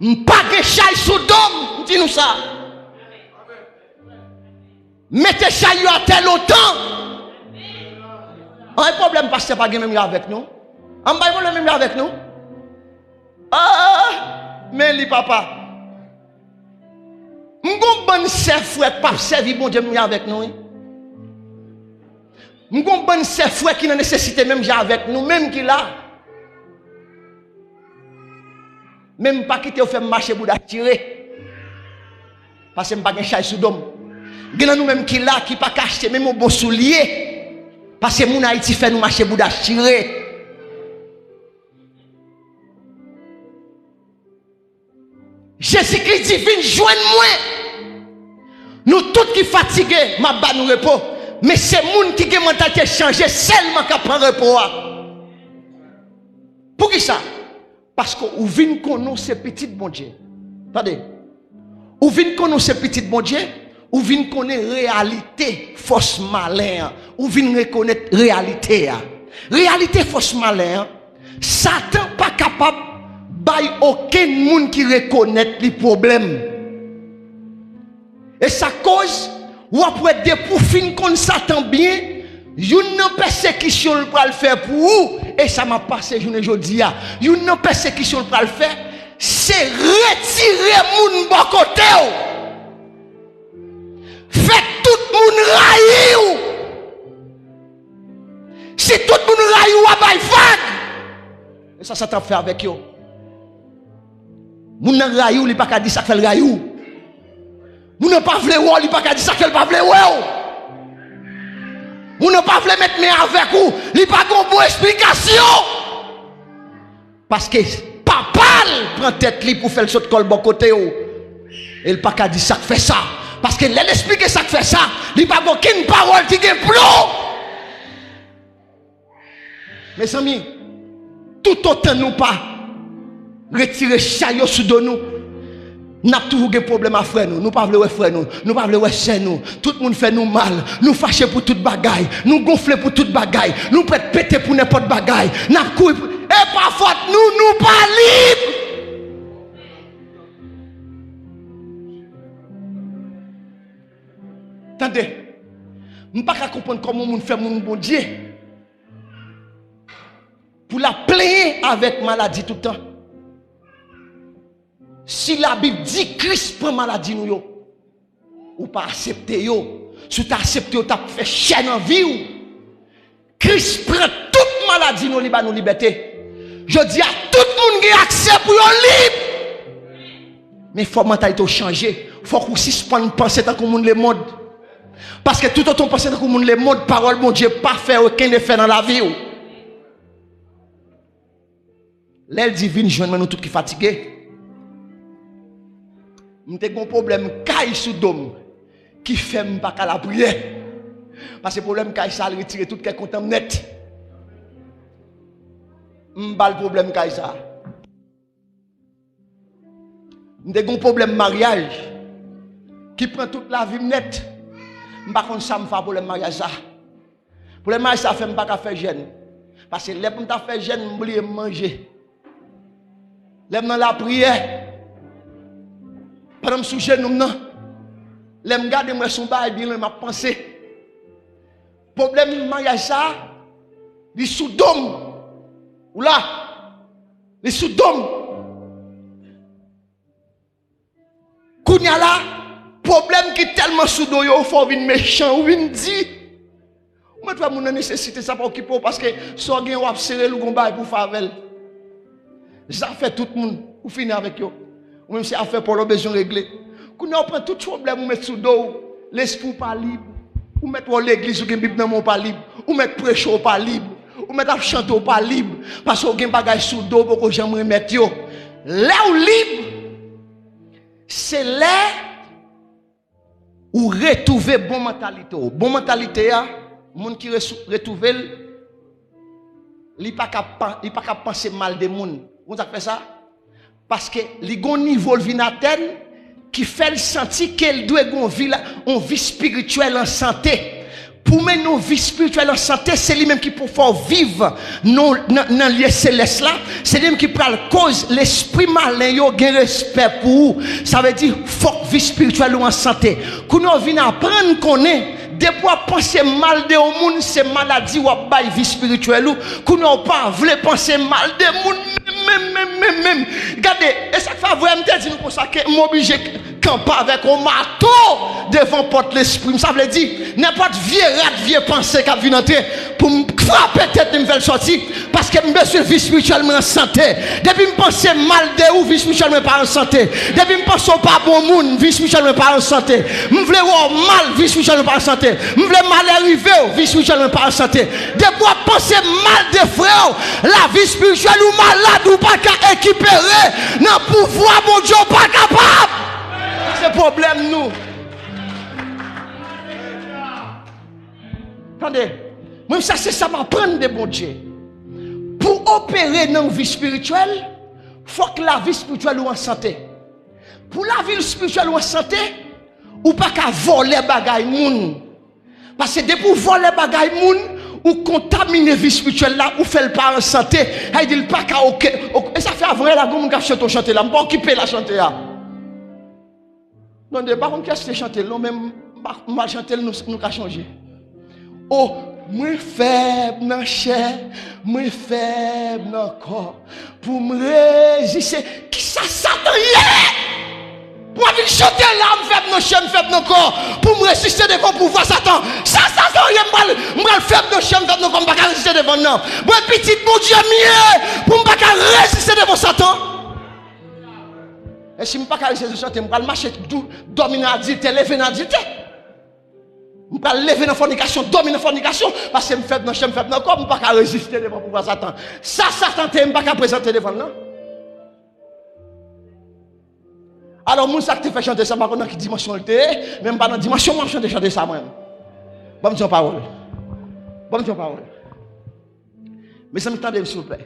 M pa gen chay sou do m. M di nou sa. Mete chay yo atè lontan. An, e pwoblèm pastè pa gen menm yo avèk nou. An, m pa gen pwoblèm menm yo avèk nou. Ah, men li, papa. M gon bann sè frè k p ap sèvi Bondye menm yo avèk nou, wi. M gon bann sè frè ki nan nesesite menm jan avèk nou, menm ki la. Men m pa kite yo fè m mache bouda chire. Paske m pa gen chay sou do m. Gen nan nou menm ki la, ki pa ka achte menm yon bon soulye. Paske moun Ayiti fè nou mache bouda chire. Jezi Kris di, vin jwenn mwen. Nou tout ki fatige, m ap ba nou repo. Men se moun ki gen mantalite chanje sèlman k ap pran repo a. Poukisa? Paske ou vin konnen w se pitit Bondye. Tande. Ou vin konnen w se pitit Bondye, Ou vin konnen reyalite fòs malen an. Ou vin rekonèt reyalite a. Reyalite fòs malen an, Satan pa kapab bay okenn moun ki rekonèt li pwoblèm. E sa koz, w ap wè depi w fin konn Satan byen, youn nan pèsekisyon l pral fè pou ou, e sa m ap pase jounen jodi a, youn nan pèsekisyon l pral fè, se retire moun bò kote w. Fè tout moun rayi w. Si tout moun rayi w, w a bay vag. E sa Satan ap fè avèk yo. Moun nan rayi w, li pa ka di sa k fè l rayi w. Moun nan pa vle wè w, li pa ka di sa k fè l pa vle wè w. Moun nan pa vle met men avèk ou, li pa gen yon bon esplikasyon. Paske papa l pran tèt li pou fè l sot kò l bò kote w. E l pa ka di sa k fè sa. Paske lè l esplike sa k fè sa, li pa gen okenn pawòl ki gen plon. Mezanmi, toutotan nou pa retire chay yo sou do nou, n ap toujou gen pwoblèm ak frè nou. Nou pa vle wè frè nou. Nou pa vle wè sè nou. Tout moun fè nou mal. Nou fache pou tout bagay. Nou gonfle pou tout bagay. Nou prèt pete pou nenpòt bagay. N ap kouri pou, e pa fòt nou, nou pa lib. Tande, m pa ka konprann kòman yon moun fè moun Bondye pou l ap plenyen avèk maladi tout tan. Si Labib di Kris pran maladi nou yo, ou pa aksepte yo. Si w ta aksepte yo, t ap fè chè nan vi w. Kris pran tout maladi nou, li ba nou libète. Jodi a, tout moun gen aksè pou yo lib. Men fò mantalite w chanje. Fòk ou sispann panse tankou moun lemonn. Paske toutotan w panse tankou moun lemonn, pawòl Bondye pa fè okenn efè nan lavi w. Lè l di, "Vin jwenn mwen, nou tout ki fatige." M te gen yon pwoblèm kay sou do m ki fè m pa ka lapriyè. Paske pwoblèm kay sa al retire tout kè kontan m nèt. M ba l pwoblèm kay sa. M te gen yon pwoblèm maryaj ki pran tout lavi m nèt. M pa konn sa m fè ak pwoblèm maryaj sa. Pwoblèm maryaj sa fè m pa ka fè jèn. Paske lè pou m ta fè jèn, m bliye m manje. Lè m nan lapriyè, pandan m sou jenou m nan, lè m gade, m wè se yon bagay byen lwen m ap panse. Pwoblèm maryaj sa, li sou do m. Ou la? Li sou do m. Kounye a la, pwoblèm ki tèlman sou do yo, fò w vin mechan, ou vin di. Ou mèt wè moun nan nesesite, sa pa okipe w, paske sa w gen, w ap sere l, ou gon bagay pou w fè avè l. Zafè tout moun, ou fini avèk yo. Ou menm se afè pa w la w bezwen regle. Kounye a w pran tout pwoblèm ou met sou do w, lespri w pa lib. Ou mèt wè w legliz, ou gen Bib nan men w, ou pa lib. Ou mèt preche, w pa lib. Ou mèt ap chante, w pa lib. Paske w gen bagay sou do w, poko janm remèt yo. Lè w lib, se lè ou retwouve bon mantalite w. Bon mantalite a, moun ki resou-, retwouve l, li pa ka pa, li pa ka panse mal de moun. Ou konn sa k fè sa? Paske li gon nivo l vin atenn ki fè l santi ke l dwe gon vi la, yon vi espirityèl an sante. Pou mennen yon vi espirityèl an sante, se li menm ki pou fè w viv nan, nan, nan lye selès la. Se li menm ki pral koz lespri malen yo gen respè pou ou. Sa vle di, fòk vi espirityèl ou an sante. Kounye a w vin aprann konnen, depi w ap panse mal de yon moun, se maladi w ap bay vi espirityèl ou. Kounye a w pa vle panse mal de moun menm, menm, menm, menm, menm. Gade, e sa k fè avè m te di nou konsa ke m oblije kanpe avèk yon mato devan pòt lespri m. Sa vle di, nenpòt vye rad, vye panse k ap vin antre pou m frape tèt li, m fè l sòti, paske m bezwen vi espirityèl mwen an sante. Depi m panse mal de ou, vi espirityèl mwen pa an sante. Depi m panse w pa bon moun, vi espirityèl mwen pa an sante. M vle wè w mal, vi espirityèl mwen pa an sante. M vle malè rive w, vi espirityèl mwen pa an sante. Depi w ap panse mal de frè w, lavi espirityèl ou malad, ou pa ka ekipere nan pouvwa Bondye, ou pa kapab. Se pwoblèm nou. Tande, mwen sa se sa m aprann de Bondye. Pou opere nan vi espirityèl, fòk lavi espirityèl ou an sante. Pou lavi espirityèl ou an sante, Ou pa ka vòlè bagay moun. Paske depi w vòlè bagay moun, ou kontamine vi espirityèl la, ou fè l pa an sante. Sa vle di l pa ka oke, oke. E sa fè avan yè la, gen moun k ap chante yon chante la. M pa okipe la chante a. Non, de pa konn kiyès te chante l, non, men m pa- m al chante l, nou, nou ka chonje. O, mwen fèb nan chè, mwen fèb nan kò. Pou m reziste, kisa Satan ye? Pou mwen vin chante la, m fèb nan chè, m fèb nan kò. Pou m reziste devan pouvwa Satan. Sa Satan ye, m pral, m pral fèb nan chè, m fèb nan kò, m pa ka reziste devan l, non. Mwen pitit Bondye m ye, pou m pa ka reziste devan Satan. E si m pa ka reziste devan Satan, m pral mache dou, dòmi nan adiltè, leve nan adiltè. M pral leve nan fònikasyon, dòmi nan fònikasyon, paske m fèb nan chè, m fèb nan kò, m pa ka reziste devan pouvwa Satan. Sa Satan te ye, m pa ka prezante devan l, non. Alò, moun sa k te fè chante sa, m pa konn nan ki dimansyon l te ye, men m pa nan dimansyon mwen ap chante chante sa, mwen. Ban m di yon pawòl. Ban m di yon pawòl. Mezanmi, tande m, silvouplè.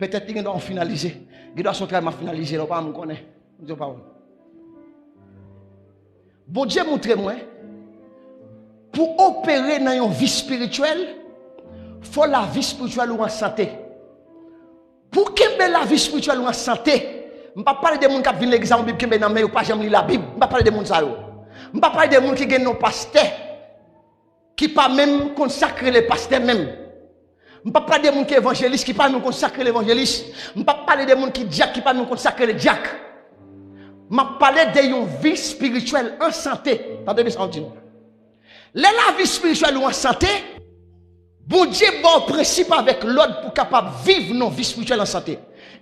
Petèt li gen dwa yon finalize. Gen dwa se yon travay m ap finalize la, ou pa menm konnen. Ban m di yon pawòl. Bondye montre mwen, pou opere nan yon vi espirityèl, fò lavi espirityèl ou an sante. Pou kenbe lavi espirityèl ou an sante, m p ap pale de moun k ap vin legliz ak yon Bib kenbe nan men yo, pa janm li Labib. M p ap pale de moun sa yo. M p ap pale de moun ki gen non pastè, ki pa menm konn sa k rele pastè menm. M p ap pale de moun ki evanjelis, ki pa menm konn sa k rele evanjelis. M p ap pale de moun ki dyak, ki pa menm konn sa k rele dyak. M ap pale de yon vi espirityèl an sante. Tande byen sa m di nou. Lè lavi espirityèl ou an sante, Bondye ba w prensip avèk lòd pou w kapab viv nan vi espirityèl an sante.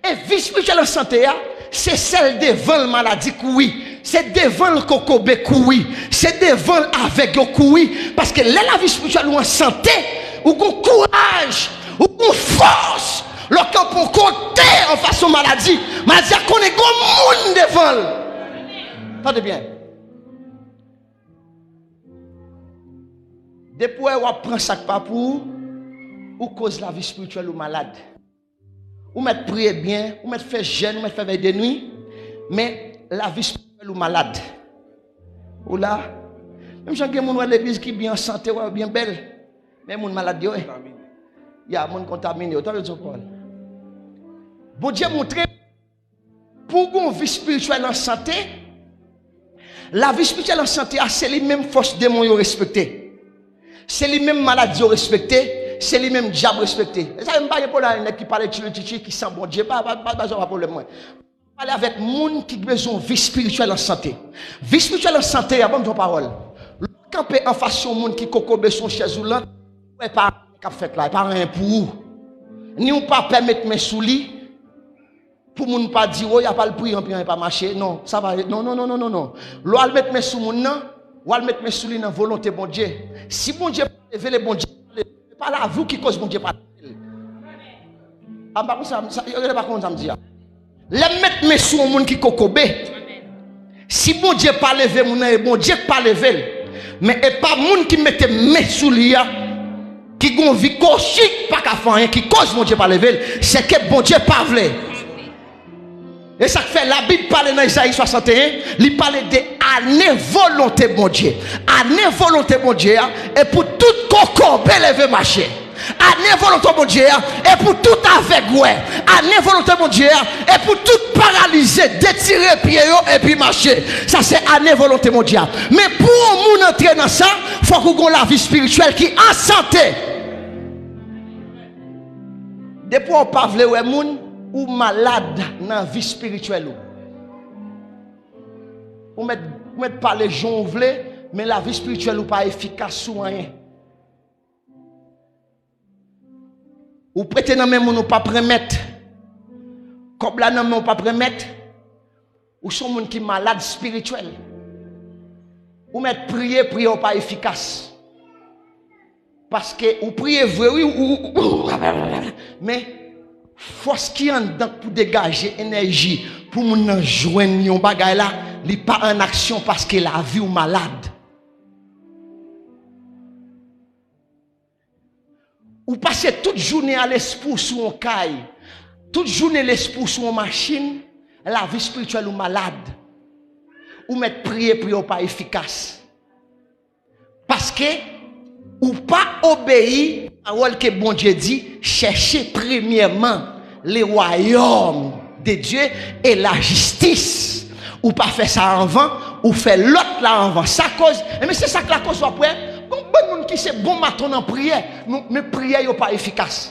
E vi espirityèl an sante a, se sèl devan l maladi kouri. Se devan l kokobe kouri. Se devan l avèg yo kouri. Paske lè lavi espirityèl ou an sante, ou gon kouraj, ou gon fòs. Lè w kanpe yon kote anfas yon maladi, maladi a konnen gon moun devan l. Tande byen. Depi w wè w ap pran sa k pa pou ou, ou koz lavi espirityèl ou malad. Ou mèt priye byen, ou mèt fè jèn, ou mèt fè vèy de nwi, men lavi espirityèl ou malad. Ou la, menm jan gen moun wè legliz ki byen an sante, wè yo byen bèl, men moun malad yo ye. Ya, moun kontamine yo, tande Jean Paul. Bondye montre Pou w gen yon vi espirityèl an sante, lavi espirityèl an sante a, se li menm fòs demon yo respekte. Se li menm maladi yo respekte. Se li menm dyab respekte. E sa, m pa gen pwoblèm avèk nèg ki pale tchirichichi, ki san Bondye. Pa, pa, pa, pa, pa pwoblèm mwen. M pale avèk moun ki bezwen yon vi espirityèl an sante. Vi espirityèl an sante a, ban m di yon pawòl. Lè w kanpe anfas yon moun ki kokobe sou yon chèz woulant, ou wè pa anyen k ap fèt la, e pa anyen pou ou. Ni w pa pè met men sou li, pou moun pa di, "O, y ap al priye, anpi anyen pa mache." Non, sa pa, non, non, non, non, non, non. Lè w al met men sou moun nan, w al met men sou li nan volonte Bondye. Si Bondye pa leve l, e Bondye pa leve l. E pa lavi w ki koz Bondye pa leve l. A, m pa konn sa, sa, yo genlè pa konn sa m di a. Lè m met men sou yon moun ki kokobe, si Bondye pa leve moun nan, e Bondye k pa leve l. Men e pa moun ki mete men sou li a, ki gon vi kochi, pa ka fè anyen, ki koz Bondye pa leve l, se ke Bondye pa vle. E sa k fè Labib pale nan Ezayi swasanteyen, li pale de ane volonte Bondye. Ane volonte Bondye a, e pou tout kokobe leve mache. Ane volonte Bondye a, e pou tout avèg wè. Ane volonte Bondye a, e pou tout paralize detire pye yo epi mache. Sa se ane volonte Bondye a. Men pou yon moun antre nan sa, fòk ou gon lavi espirityèl ki an sante. Depi w pa vle wè moun, ou malad nan vi espirityèl ou. Ou mèt, ou mèt pale jan w vle, men lavi espirityèl ou pa efikas sou anyen. Ou prete nan men moun, ou p ap renmèt. Kòb la nan men w, ou p ap renmèt. Ou se yon moun ki malad espirityèl. Ou mèt priye, priyè w pa efikas. Paske ou priye vre, wi, ou, ou, ou, men fòs ki anndan k pou degaje enèji pou moun nan jwenn yon bagay la, li pa an aksyon paske lavi w malad. Ou pase tout jounen a lespri w sou yon kay, tout jounen lespri w sou yon machin, lavi espirityèl ou malad. ou mèt priye, priyè w pa efikas. Paske ou pa obeyi pawòl ke Bondye di, chèche premyèman le royaume de Dieu et la justice. Ou pa fè sa anvan, ou fè lòt la anvan. Sa koz, ebyen se sa k lakoz w ap wè, gon bann moun ki se bon maton nan priyè, men, men priyè yo pa efikas.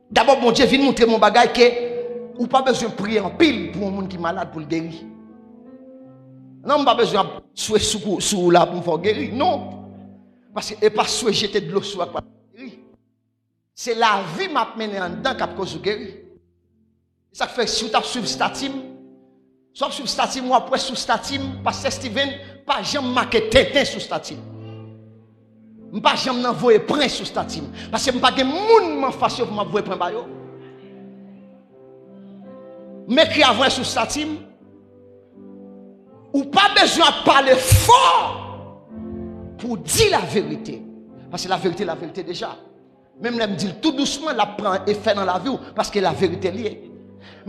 Dabò, Bondye vin montre m yon bagay ke ou pa bezwen priye anpil pou yon moun ki malad pou l geri. Non, m pa bezwen ap swe sou, sou ou la pou m fè w geri. Non. Paske e pa swe jete dlo sou ak pa geri. Se lavi m ap mennen anndan k ap koz ou geri. E sa k fè, si w t ap swiv stati m, si w ap swiv stati m, w ap wè sou stati m, Pastè Steven pa janm make tenten sou stati m. M pa janm nan voye pwen sou stati m. Paske m pa gen moun m anfas yo pou m ap voye pwen ba yo. M ekri avan sou stati m. Ou pa bezwen ap pale fò pou w di laverite. Paske laverite, laverite deja. Menm lè m di l tou dousman, l ap pran efè nan lavi w, paske laverite l ye.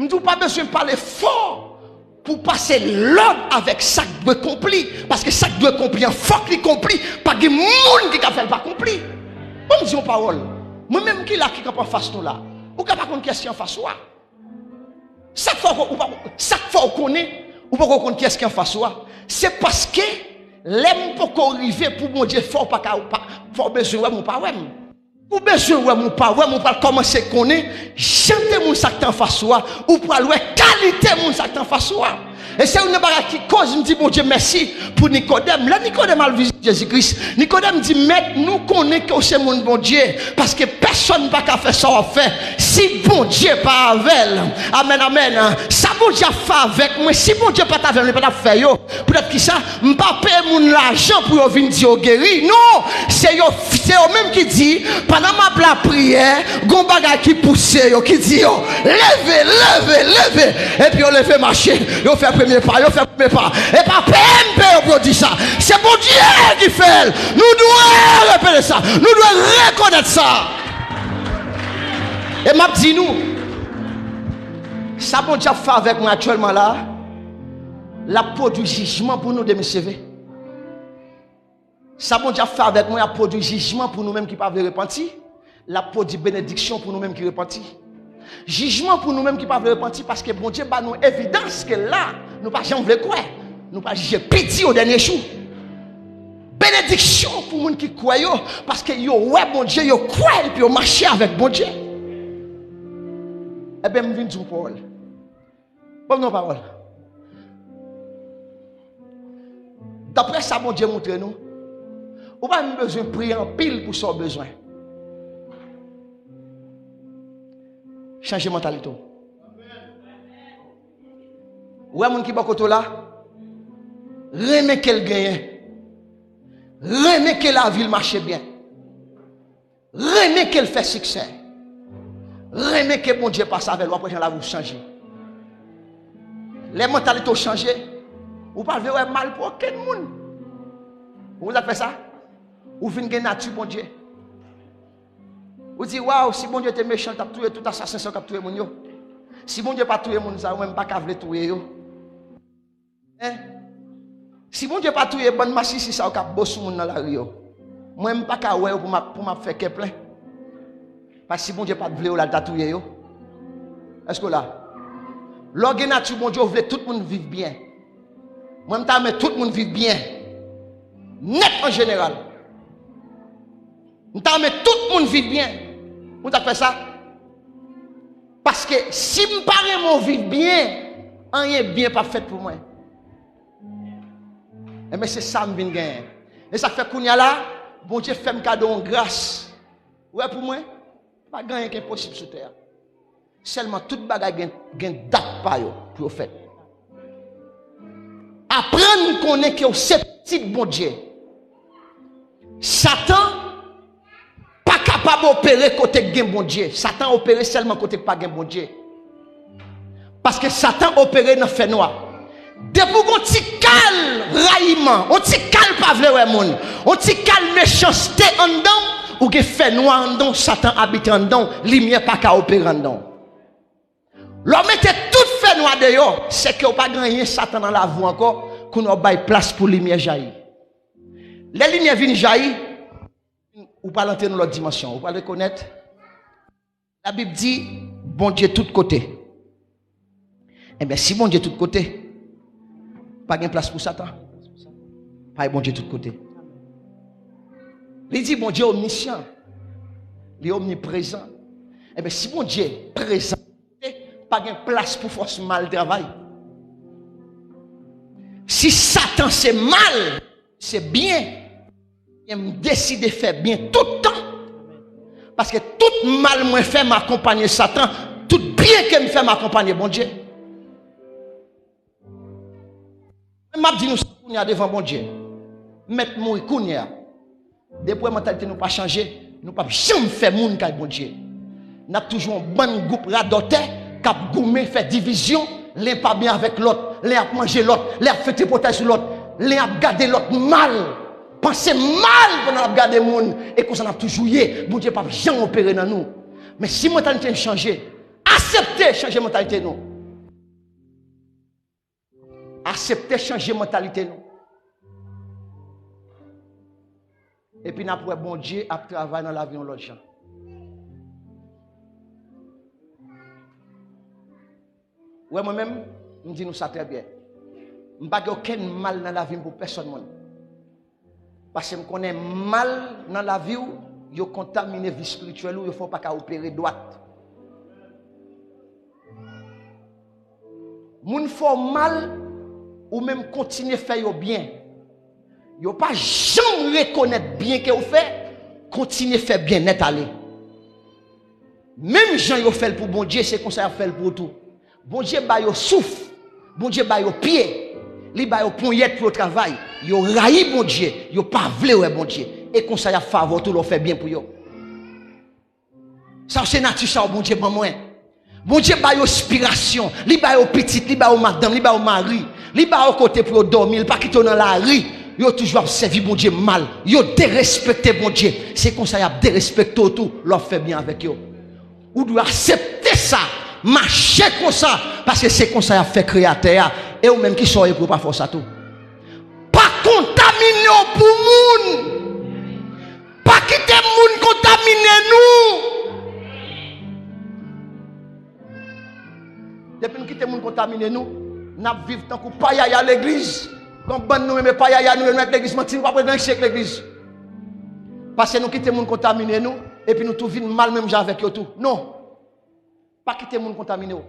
M di w pa bezwen pale fò pou w pase lòd avèk sa k dwe konpli, paske sa k dwe konpli an, fòk li konpli, pa gen moun ki ka fè l pa konpli. Ban m di yon pawòl. Mwen menm ki la, ki kanpe anfas nou la, ou ka pa konn kiyès ki anfas ou a. Sa k fè w ko-, ou pa, sa k fè w konnen ou poko konn kiyès ki anfas ou a, se paske lè m poko rive pou Bondye fè w pa ka, ou pa, fò w bezwen wè m ou pa wè m. Ou bezwen wè m ou pa wè m, ou pral kòmanse konnen jan de moun sa k te anfas ou a, ou pral wè kalite moun sa k te anfas ou a. E se youn nan bagay ki koz m di Bondye mèsi pou Nikodèm. Lè Nikodèm al vizit Jezi Kris, Nikodèm di, Mèt, nou konnen ke w se moun Bondye, paske pèsonn pa ka fè sa w ap fè si Bondye pa avè l. Amèn, amèn. Sa Bondye ap fè avèk mwen, si Bondye pa t avè m, li pa t ap fè yo. Poutèt ki sa? M pa peye moun lajan pou yo vin di yo geri. Non! Se yo, se yo menm ki di, pandan m ap lapriyè, gon bagay ki pouse yo, ki di yo, leve, leve, leve! Epi yo leve mache, yo fè premye pa, yo fè premye pa. E pa peye m peye yo pou yo di sa. Se Bondye ki fè l. Nou dwe repete sa. Nou dwe rekonèt sa. E m ap di nou, sa Bondye ap fè avèk mwen aktyèlman la, l ap pwodui jijman pou nou demen seve. Sa Bondye ap fè avèk mwen ap pwodui jijman pou nou menm ki pa vle repanti. L ap pwodui benediksyon pou nou menm ki repanti. Jijman pou nou menm ki pa vle repanti, paske Bondye ba nou evidans ke la, nou pa janm vle kwè. Nou pral jije pi di o dènye jou. Benediksyon pou moun ki kwè yo, paske yo wè Bondye, yo kwè epi yo mache avèk Bondye. Ebyen, m vin di w pawòl. Ban m yon pawòl. Daprè sa Bondye montre nou, ou pa menm bezwen priye anpil pou sa w bezwen. Chanje mantalite w. Ou wè moun ki bò kote w la, renmen ke l genyen. Renmen ke lavi l mache byen. Renmen ke l fè siksè. Renmen ke Bondye pase avè l, w ap wè jan lavi w chanje. Lè mantalite w chanje, ou pa vle wè mal pou okenn moun. Ou konn sa k fè sa? Ou vin gen nati Bondye. Ou di, waw, si Bondye te mechan, l t ap touye tout asasen sa yo k ap touye moun yo. Si Bondye pa touye moun sa yo, mwen m pa ka vle touye yo. Hein? Si Bondye pa touye bann masisi sa yo k ap bo sou moun nan lari yo, mwen m pa ka wè yo pou m ap, pou m ap fè kè plen. Paske si Bondye pa t vle yo la, l ta touye yo. Èske w la? Lè w gen nati Bondye, w vle tout moun viv byen. Mwen, m ta renmen tout moun viv byen. Nèt an jeneral. M ta renmen tout moun viv byen. Ou konn sa k fè sa? Paske si m pa renmen w viv byen, anyen byen p ap fèt pou mwen. Enben, se sa m vin genyen. E sa k fè kounye a la, Bondye fè m kado yon gras. Ou wè, pou mwen, pa gen anyen ki enposib sou tè a. Sèlman tout bagay gen, gen dat pa yo pou yo fèt. Aprann konnen ke w se pitit Bondye. Satan pa kapab opere kote k gen Bondye. Satan opere sèlman kote k pa gen Bondye. Paske Satan opere nan fènwa. Depi w gon ti kal rayiman, yon ti kal pa vle wè moun, yon ti kal mechanste anndan w, ou gen fènwa anndan w, Satan abite anndan w, limyè pa ka opere anndan w. Lè w mete tout fè Fè nwa deyò, sèke w pa gen anyen Satan nan lavi w ankò, kounye a w bay plas pou limyè jayi. Lè limyè vin jayi, ou pral antre nan lòt dimansyon, ou pral rekonèt Labib di, Bondye tout kote. Ebyen, si Bondye tout kote, pa gen plas pou Satan. Pa gen Bondye tout kote. Li di Bondye omnisyan, li omniprezan. Ebyen, si Bondye prezan, pa gen plas pou fòs mal travay. Si Satan se mal, se byen, ebyen, m deside fè byen tout tan. Paske tout mal mwen fè, m akonpanye Satan. Tout byen ke m fè, m akonpanye Bondye. Men m ap di nou sa kounye a devan Bondye. M mèt mouri kounye a. Depi w wè mantalite nou pa chanje, nou p ap janm fè moun kay Bondye. N ap toujou yon bann gwoup radòtè k ap goumen, fè divizyon, len pa byen avèk lòt, len ap manje lòt, len ap fè tripotay sou lòt, len ap gade lòt mal, panse mal pandan l ap gade moun, e konsa n ap toujou ye. Bondye p ap janm opere nan nou. Men si mantalite n chanje, aksepte chanje mantalite nou. Aksepte chanje mantalite nou. Epi n ap wè Bondye ap travay nan lavi yon lòt jan. Wè mwen menm, m di nou sa trè byen. M pa gen okenn mal nan lavi m pou pèsonn moun. Paske m konnen mal nan lavi w, yo kontamine vi espirityèl ou, yo fè w pa ka opere dwat. Moun fè w mal, ou menm kontinye fè yo byen. Yo pa janm rekonèt byen ke w fè, kontinye fè byen nèt ale. Menm jan yo fè l pou Bondye, se konsa y ap fè l pou ou tou. Bondye ba yo souf, Bondye ba yo pye, li ba yo ponyèt pou yo travay. Yo rayi Bondye, yo pa vle wè Bondye. E konsa y ap fè avè w tou lè w fè byen pou yo. Sa se nati sa w Bondye ban mwen. Bondye ba yo enspirasyon, li ba yo pitit, li ba yo madanm, li ba yo mari, li ba yo kote pou yo dòmi, li pa kite yo nan lari. Yo toujou ap sèvi Bondye mal, yo derespekte Bondye. Se konsa y ap derespekte w tou lè w ap fè byen avèk yo. Ou dwe aksepte sa, mache konsa, paske se konsa y ap fè Kreyatè a. E ou menm, kisa w ye pou yo pa fè w sa tou? Pa kontamine w pou moun. Pa kite moun kontamine nou. Depi nou kite moun kontamine nou, n ap viv tankou payaya legliz. Gon bann nou renmen payaya, nou renmen ak legliz, manti, nou pa pran anyen ak legliz. Paske nou kite moun kontamine nou, epi nou tou vin mal menm jan avèk yo tou. Non. Pa kite moun kontamine w.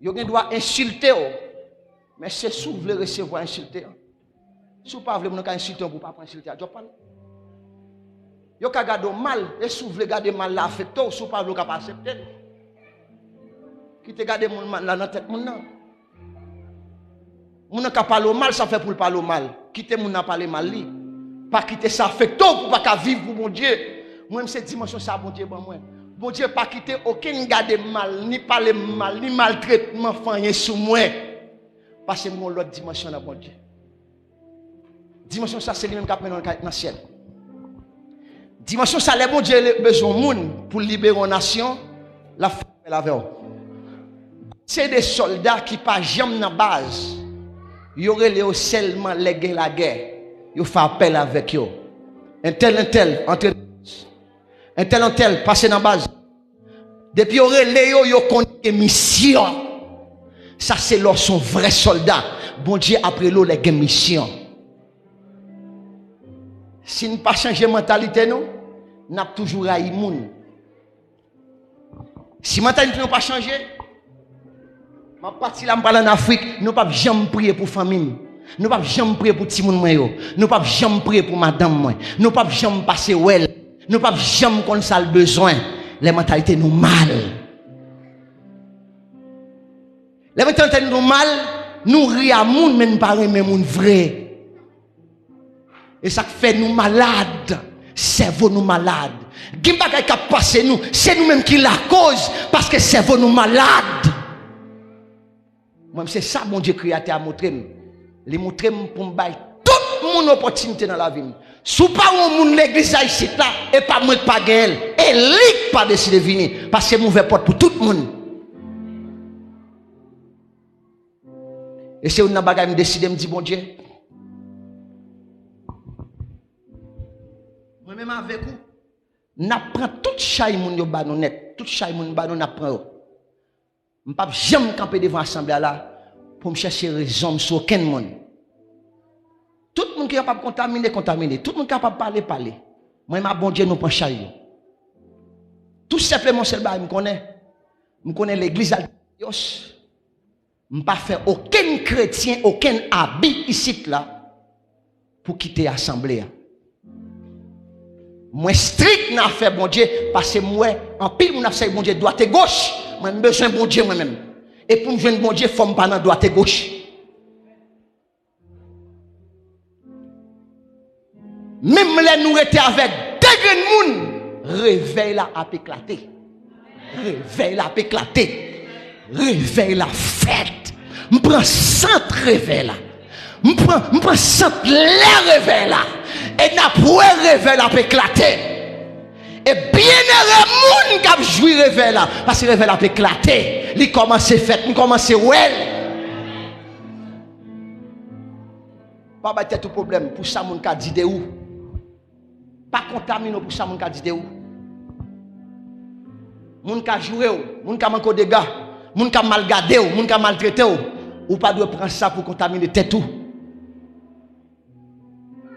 Yo gen dwa ensilte w, men se si w vle resevwa ensilte an. Si w pa vle moun nan ka ensilte w pou w pa pran ensilte a, djòb pa l. Yo ka gade w mal, e si w vle gade mal la afekte w, si w pa vle w ka pa aksepte l. Kite gade moun mal la nan tèt moun nan. Moun nan ka pale w mal, sa fè pou l pale w mal. Kite moun nan pale mal li. Pa kite sa afekte w pou w pa ka viv pou Bondye. Mwen, se dimansyon sa Bondye ban mwen. Bondye pa kite okenn gade m mal, ni pale m mal, ni maltretman fè anyen sou mwen. Paske m gen yon lòt dimansyon nan Bondye. Dimansyon sa, se li menm k ap mennen w nan syèl. Dimansyon sa, lè Bondye le-, bezwen yon moun pou l libere yon nasyon, l ap fè apèl avè w. Se de sòlda ki pa janm nan baz, yo rele yo sèlman lè gen lagè, yo fè apèl avèk yo. Entèl, entèl, antre nan baz. Entèl, entèl, pase nan baz. Depi yo rele yo, yo konnen gen misyon. Sa se lè w se yon vrè sòlda. Bondye ap rele w lè gen misyon. Si n pa chanje mantalite nou, n ap toujou rayi moun. Si mantalite nou pa chanje, m ap pati la, m pral ann Afrik, nou p ap janm priye pou fanmi m. Nou p ap janm priye pou timoun mwen yo. Nou p ap janm priye pou madanm mwen. Nou p ap janm pase wè l. Nou p ap janm konn sa l bezwen. Lè mantalite nou mal. Lè mantalite nou mal, nou ri a moun, men nou pa renmen moun vre. E sa k fè nou malad. Sèvo nou malad. Gen bagay k ap pase nou, se nou menm ki lakoz, paske sèvo nou malad. Mwen, se sa Bondye Kreyatè a montre m. Li montre m pou m bay tout moun opòtinite nan lavi m. Si w pa wè yon moun legliz la isit la, e pa mwen k pa genyen l, e li k pa deside vini, paske m ouvè pòt pou tout moun. E se youn nan bagay m deside, m di Bondye, mwen menm avèk ou, n ap pran tout chay moun yo ba nou nèt. Tout chay moun ba nou, n ap pran yo. M p ap janm kanpe devan asanble a la pou m chèche rezon m sou okenn moun. Tout moun ki kapab kontamine, kontamine. Tout moun ki kapab pale, pale. Mwen menm ak Bondye, nou pran chay yo. Tou senpleman, sèl bagay m konnen, m konnen legliz Altaryos, m pa fè okenn kretyen, okenn abi isit la pou kite asanble a. Mwen strik nan afè Bondye, paske m wè anpil moun ap sèvi Bondye dwat e goch. Mwen, m bezwen Bondye mwen menm. E pou m jwenn Bondye, fò m pa nan dwat e goch. Menm lè nou rete avèk de grenn moun, revèy la ap eklate. Revèy la ap eklate. Revèy la fèt. M pran sant revèy la. M pran, m pran sant lè revèy la. E n ap wè revèy la ap eklate. E byennere moun k ap jwi revèy la, paske revèy la ap eklate. Li kòmanse fèt, m kòmanse wè l. Pa bay tèt ou pwoblèm pou sa moun ka di de ou. Pa kontamine w pou sa moun ka di de ou. Moun ka joure w, moun ka manke w dega, moun ka mal gade w, moun ka maltrete w. Ou pa dwe pran sa pou kontamine tèt ou.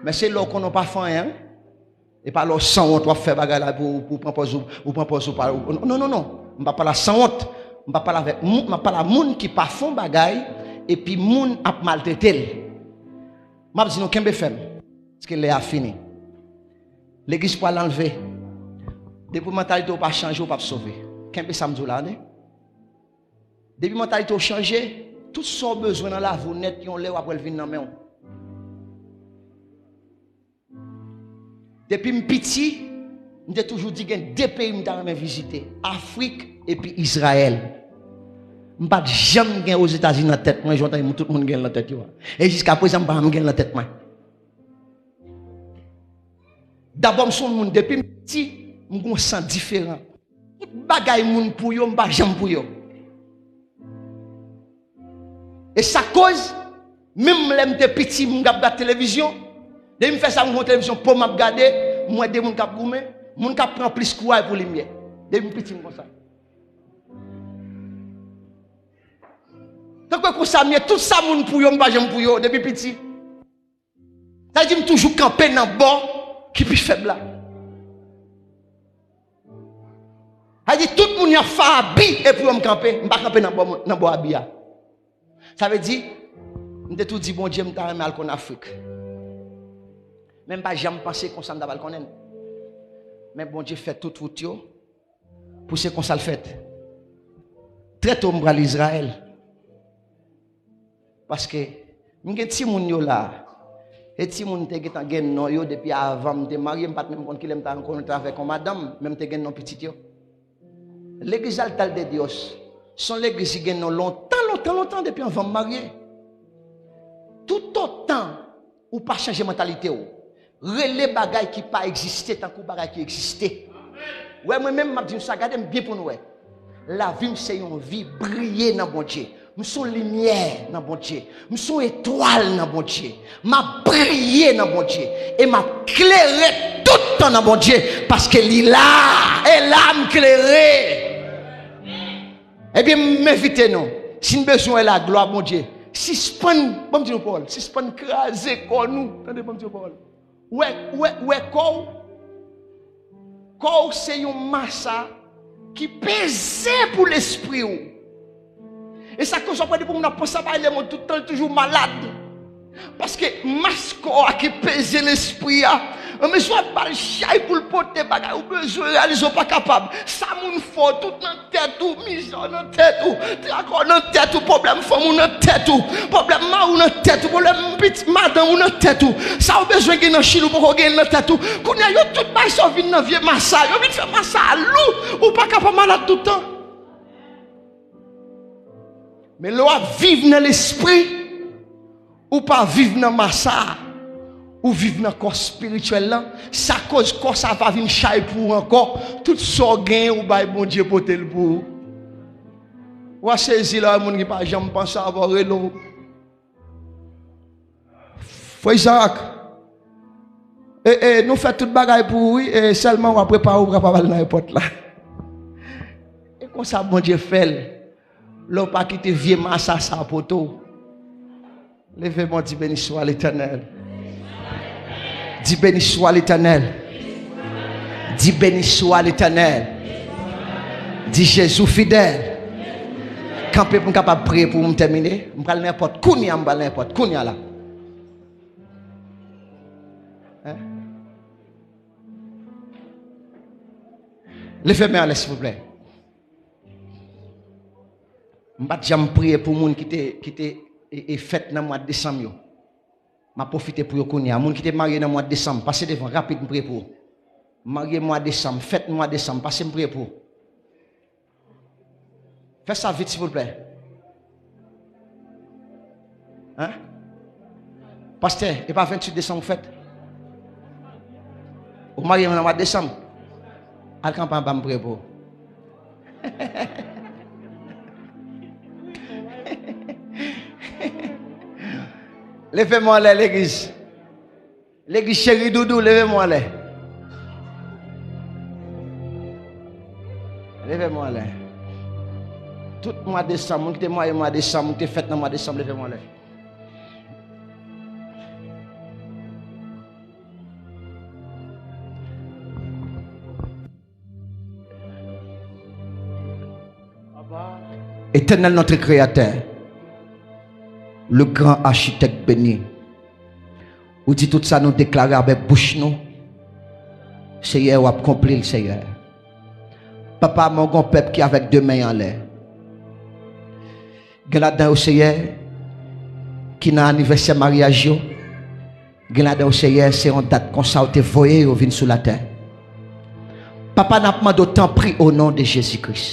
Men se lè w konnen w pa fè anyen, wi. E pa lè w sanwont w ap fè bagay la pou, pou pran pòz ou, ou pran pòz ou pa, ou, non, non, non. M pa pale a sanwont. M pa pale avèk moun, m ap pale a moun ki pa fè yon bagay, epi moun ap maltrete l. M ap di nou, kenbe fèm, paske lè a fini. Legliz pral anlve. Depi mantalite w pa chanje, w p ap sove. Kenbe sa m di w la, tande. Depi mantalite w chanje, tout sa w bezwen nan lavi w nèt, yon lè w ap wè l vin nan men w. Depi m piti, m te toujou di gen de peyi m ta renmen vizite, Afrik epi Izrayèl. M pa t janm gen Ozetazini nan tèt mwen, jan w tande tout moun gen l nan tèt yo a. E jiska prezan, m pa janm gen l nan tèt mwen. Dabò, m se yon moun, depi m piti, m gon san diferan. Tout bagay moun pou yo, m pa janm pou yo. E sa koz, menm lè m te piti, m t ap gad televizyon, depi m fè sa, m gon televizyon po m ap gade, m wè de moun k ap goumen, moun k ap pran plis kouray pou limyè. Depi m piti, m konsa. Tankou konsa m ye, tout sa moun pou yo, m pa janm pou yo, depi piti. Sa vle di m toujou kanpe nan bò ki pi fèb la. Sa vle di tout moun y ap fè abi epi yo m kanpe, m pa kanpe nan bò, nan bò abi a. Sa vle di, m te tou di Bondye m ta renmen al konn Afrik. Men m pa janm panse konsa m ta pral konnen l. Men Bondye fè tout wout yo pou se konsa l fèt. Trè to m pral Izrayèl. Paske m gen timoun yo la. E timoun te gentan gen non yo depi avan m te marye, m pa t menm konn kilè m ta rankontre avèk yon madanm, men m te gen non pitit yo. Legliz Altar de Dios se yon legliz ki gen non lontan, lontan, lontan depi anvan m marye. Toutotan ou pa chanje mantalite w, rele bagay ki pa egziste tankou bagay ki egziste. Wè, mwen menm, m ap di nou sa, gade m byen pou nou wè. Lavi m se yon vi briye nan Bondye. M se yon limyè nan Bondye. M se yon etwal nan Bondye. M ap briye nan Bondye. E m ap klere tout tan nan Bondye. Paske li la. E la m klere. Ebyen, m envite nou. Si n bezwen wè laglwa Bondye, sispann, ban m di nou pawòl, sispann kraze kò nou. Tande, ban m di nou pawòl. Wè, wè, wè kò w. Kò w se yon masa ki peze pou lespri w. E sa koz w ap wè depi moun ap panse a bay lemonn tout tan, li toujou malad. Paske mas kò a ki peze lespri a. Anmezi w ap ba l chay pou l pote bagay ou bezwen reyalize w pa kapab. Sa moun fè w tout nan tèt ou, mizè w nan tèt ou, traka w nan tèt ou, pwoblèm fanmi w nan tèt ou, pwoblèm mari w nan tèt ou, pwoblèm pitit madanm ou nan tèt ou. Sa w bezwen gen nan chili w poko genyen l nan tèt ou. Kounye a yo tout bay sa w vin nan vye masa, yo vin fè masa a lou, ou pa ka pa malad tout tan. Men lè w ap viv nan lespri, ou pa viv nan masa a, ou viv nan kò espirityèl lan, sa koz kò sa pa vin chay pou ou ankò, tout sa w genyen ou bay Bondye pote l pou ou. W a sezi lè w wè moun ki pa janm panse avè w rele w. Frè Izarak, e, e, nou fè tout bagay pou ou, wi, e sèlman w ap repare, ou pral al nan èpòt la. E konsa Bondye fè l. Lè w pa kite vye masasa pote w. Leve men w, di, beni swa Letènèl. Di, beni swa Letènèl. Di, beni swa Letènèl. Di, Jezi fidèl. Kanpe pou m kapab priye pou ou, m tèmine. M pral nan èpòt kounye a, m pral nan èpòt kounye a la. Hein? Leve men anlè, silvouplè. M pa t janm priye pou moun ki te, ki te e, e fèt nan mwa desanm yo. M ap pwofite pou yo kounye a. Moun ki te marye nan mwa desanm, pase devan, rapid, m priye pou ou. Marye mwa desanm, fèt mwa desanm, pase m priye pou ou. Fè sa vit, silvouplè. Hein? Pastè, e pa venntuit desanm ou fèt? Ou marye nan mwa desanm? Al kanpe anba, m priye pou ou. Leve men w anlè, legliz. Legliz Cheri Doudou, leve men w anlè. Leve men w anlè. Tout mwa desanm, moun ki te marye mwa desanm, moun ki te fèt nan mwa desanm, leve men w anlè. Etènèl, notre Créateur, le grand architecte béni, ou di tout sa nou deklare avèk bouch nou, Seyè, w ap konpli l, Seyè. Papa, mwen gon pèp ki avèk de men anlè. Gen ladan yo, Seyè, ki nan anivèsè maryaj yo. Gen ladan yo, Seyè, se yon dat konsa ou te voye yo vin sou latè. Papa, n ap mande w, tanpri, o non de Jezi Kris,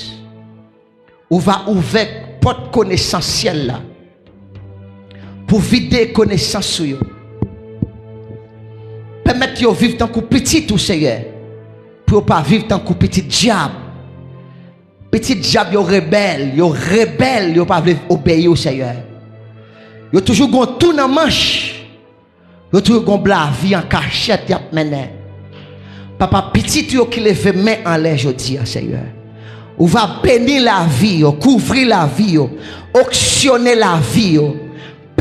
ou va ouvè pòt konesans syèl la pou vide konesans sou yo. Pèmèt yo viv tankou pitit ou, Seyè, pou yo pa viv tankou pitit dyab. Pitit dyab yo rebèl, yo rebèl, yo pa vle obeyi w, Seyè. Yo toujou gon tou nan manch. Yo toujou gon lavi an kachèt y ap mennen. Papa, pitit yo ki leve men anlè jodi a, Seyè, ou va beni lavi yo, kouvri lavi yo, onksyone lavi yo.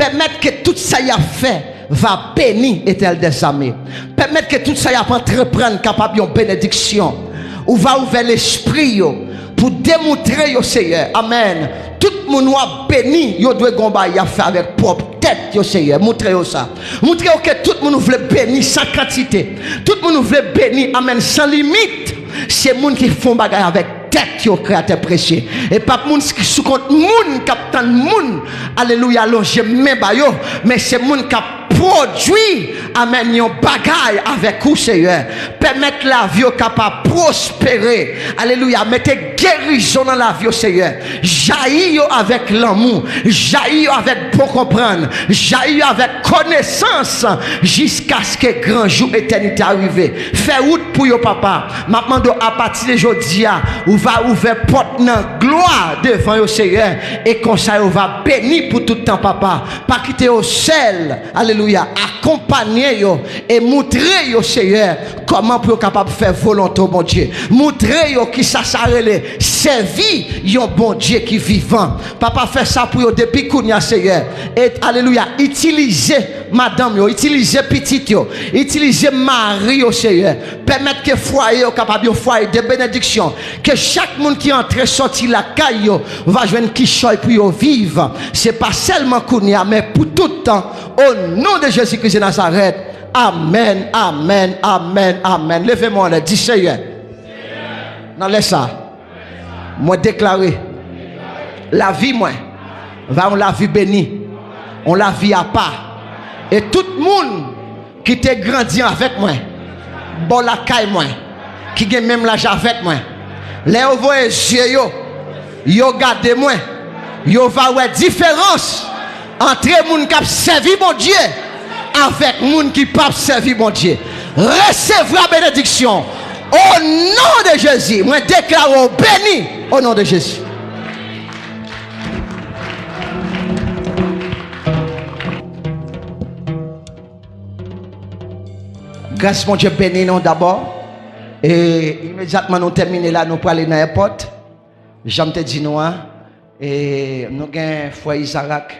Pèmèt ke tout sa y ap fè va beni, Etènèl dèzame. Pèmèt ke tout sa y ap antreprann kapab yon benediksyon. Ou va ouvè lespri yo pou demontre yo, Seyè. Amèn. Tout moun w ap beni, yo dwe gon bagay y ap fè avèk pwòp tèt yo, Seyè. Montre yo sa. Montre yo ke tout moun ou vle beni san kantite. Tout moun ou vle beni, amèn, san limit. Se moun ki fè yon bagay avèk tèt yo, Kreyatè presye. E p ap moun ki sou kont moun k ap tann moun, alelouya, lonje men ba yo, men se moun k ap pwodui, amèn, yon bagay avèk ou, Seyè. Pèmèt lavi yo kapab pwospere, alelouya. Mete gerizon nan lavi yo, Seyè. Jayi yo avèk lanmou, jayi yo avèk bon konprann, jayi yo avèk konesans, jiskaske gran jou etènite a rive. Fè wout pou yo, papa. M ap mande w, apati de jodi a, ou va ouvè pòt nan glwa devan yo, Seyè, e konsa yo va beni pou tout tan, papa. Pa kite yo sèl, alelouya, akonpaye yo e montre yo, Seyè, kòman pou yo kapab fè volonte w, Bondye. Montre yo kisa sa rele sèvi yon Bondye ki vivan. Papa, fè sa pou yo depi kounye a, Seyè. E, alelouya, itilize madanm yo, itilize pitit yo, itilize mari yo, Seyè. Pèmèt ke fwaye yo kapab yon fwaye de benediksyon. Ke chak moun ki antre sòti lakay yo va jwenn kichòy pou yo viv. Se pa sèlman kounye a, men pou tout tan. O non de Jezi Kris de Nazarèt. Amèn, amèn, amèn, amèn. Leve men w anlè, di, Seyè, nan lè sa, mwen deklare lavi mwen va yon lavi beni, yon lavi apa. E tout moun ki te grandi avèk mwen, bò lakay mwen, ki gen menm laj avèk mwen, lè yo voye zye yo, yo gade mwen, yo va wè diferans antre moun k ap sèvi Bondye avèk moun ki p ap sèvi Bondye. Resevwa benediksyon o non de Jezi. Mwen deklare w beni o non de Jezi. Gras Bondye beni nou dabò. E imedyatman nou tèmine la, nou prale nan èpòt. Jan m te di nou an, e nou gen frè Izarak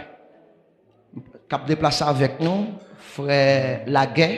k ap deplase avèk nou, frè Lagè.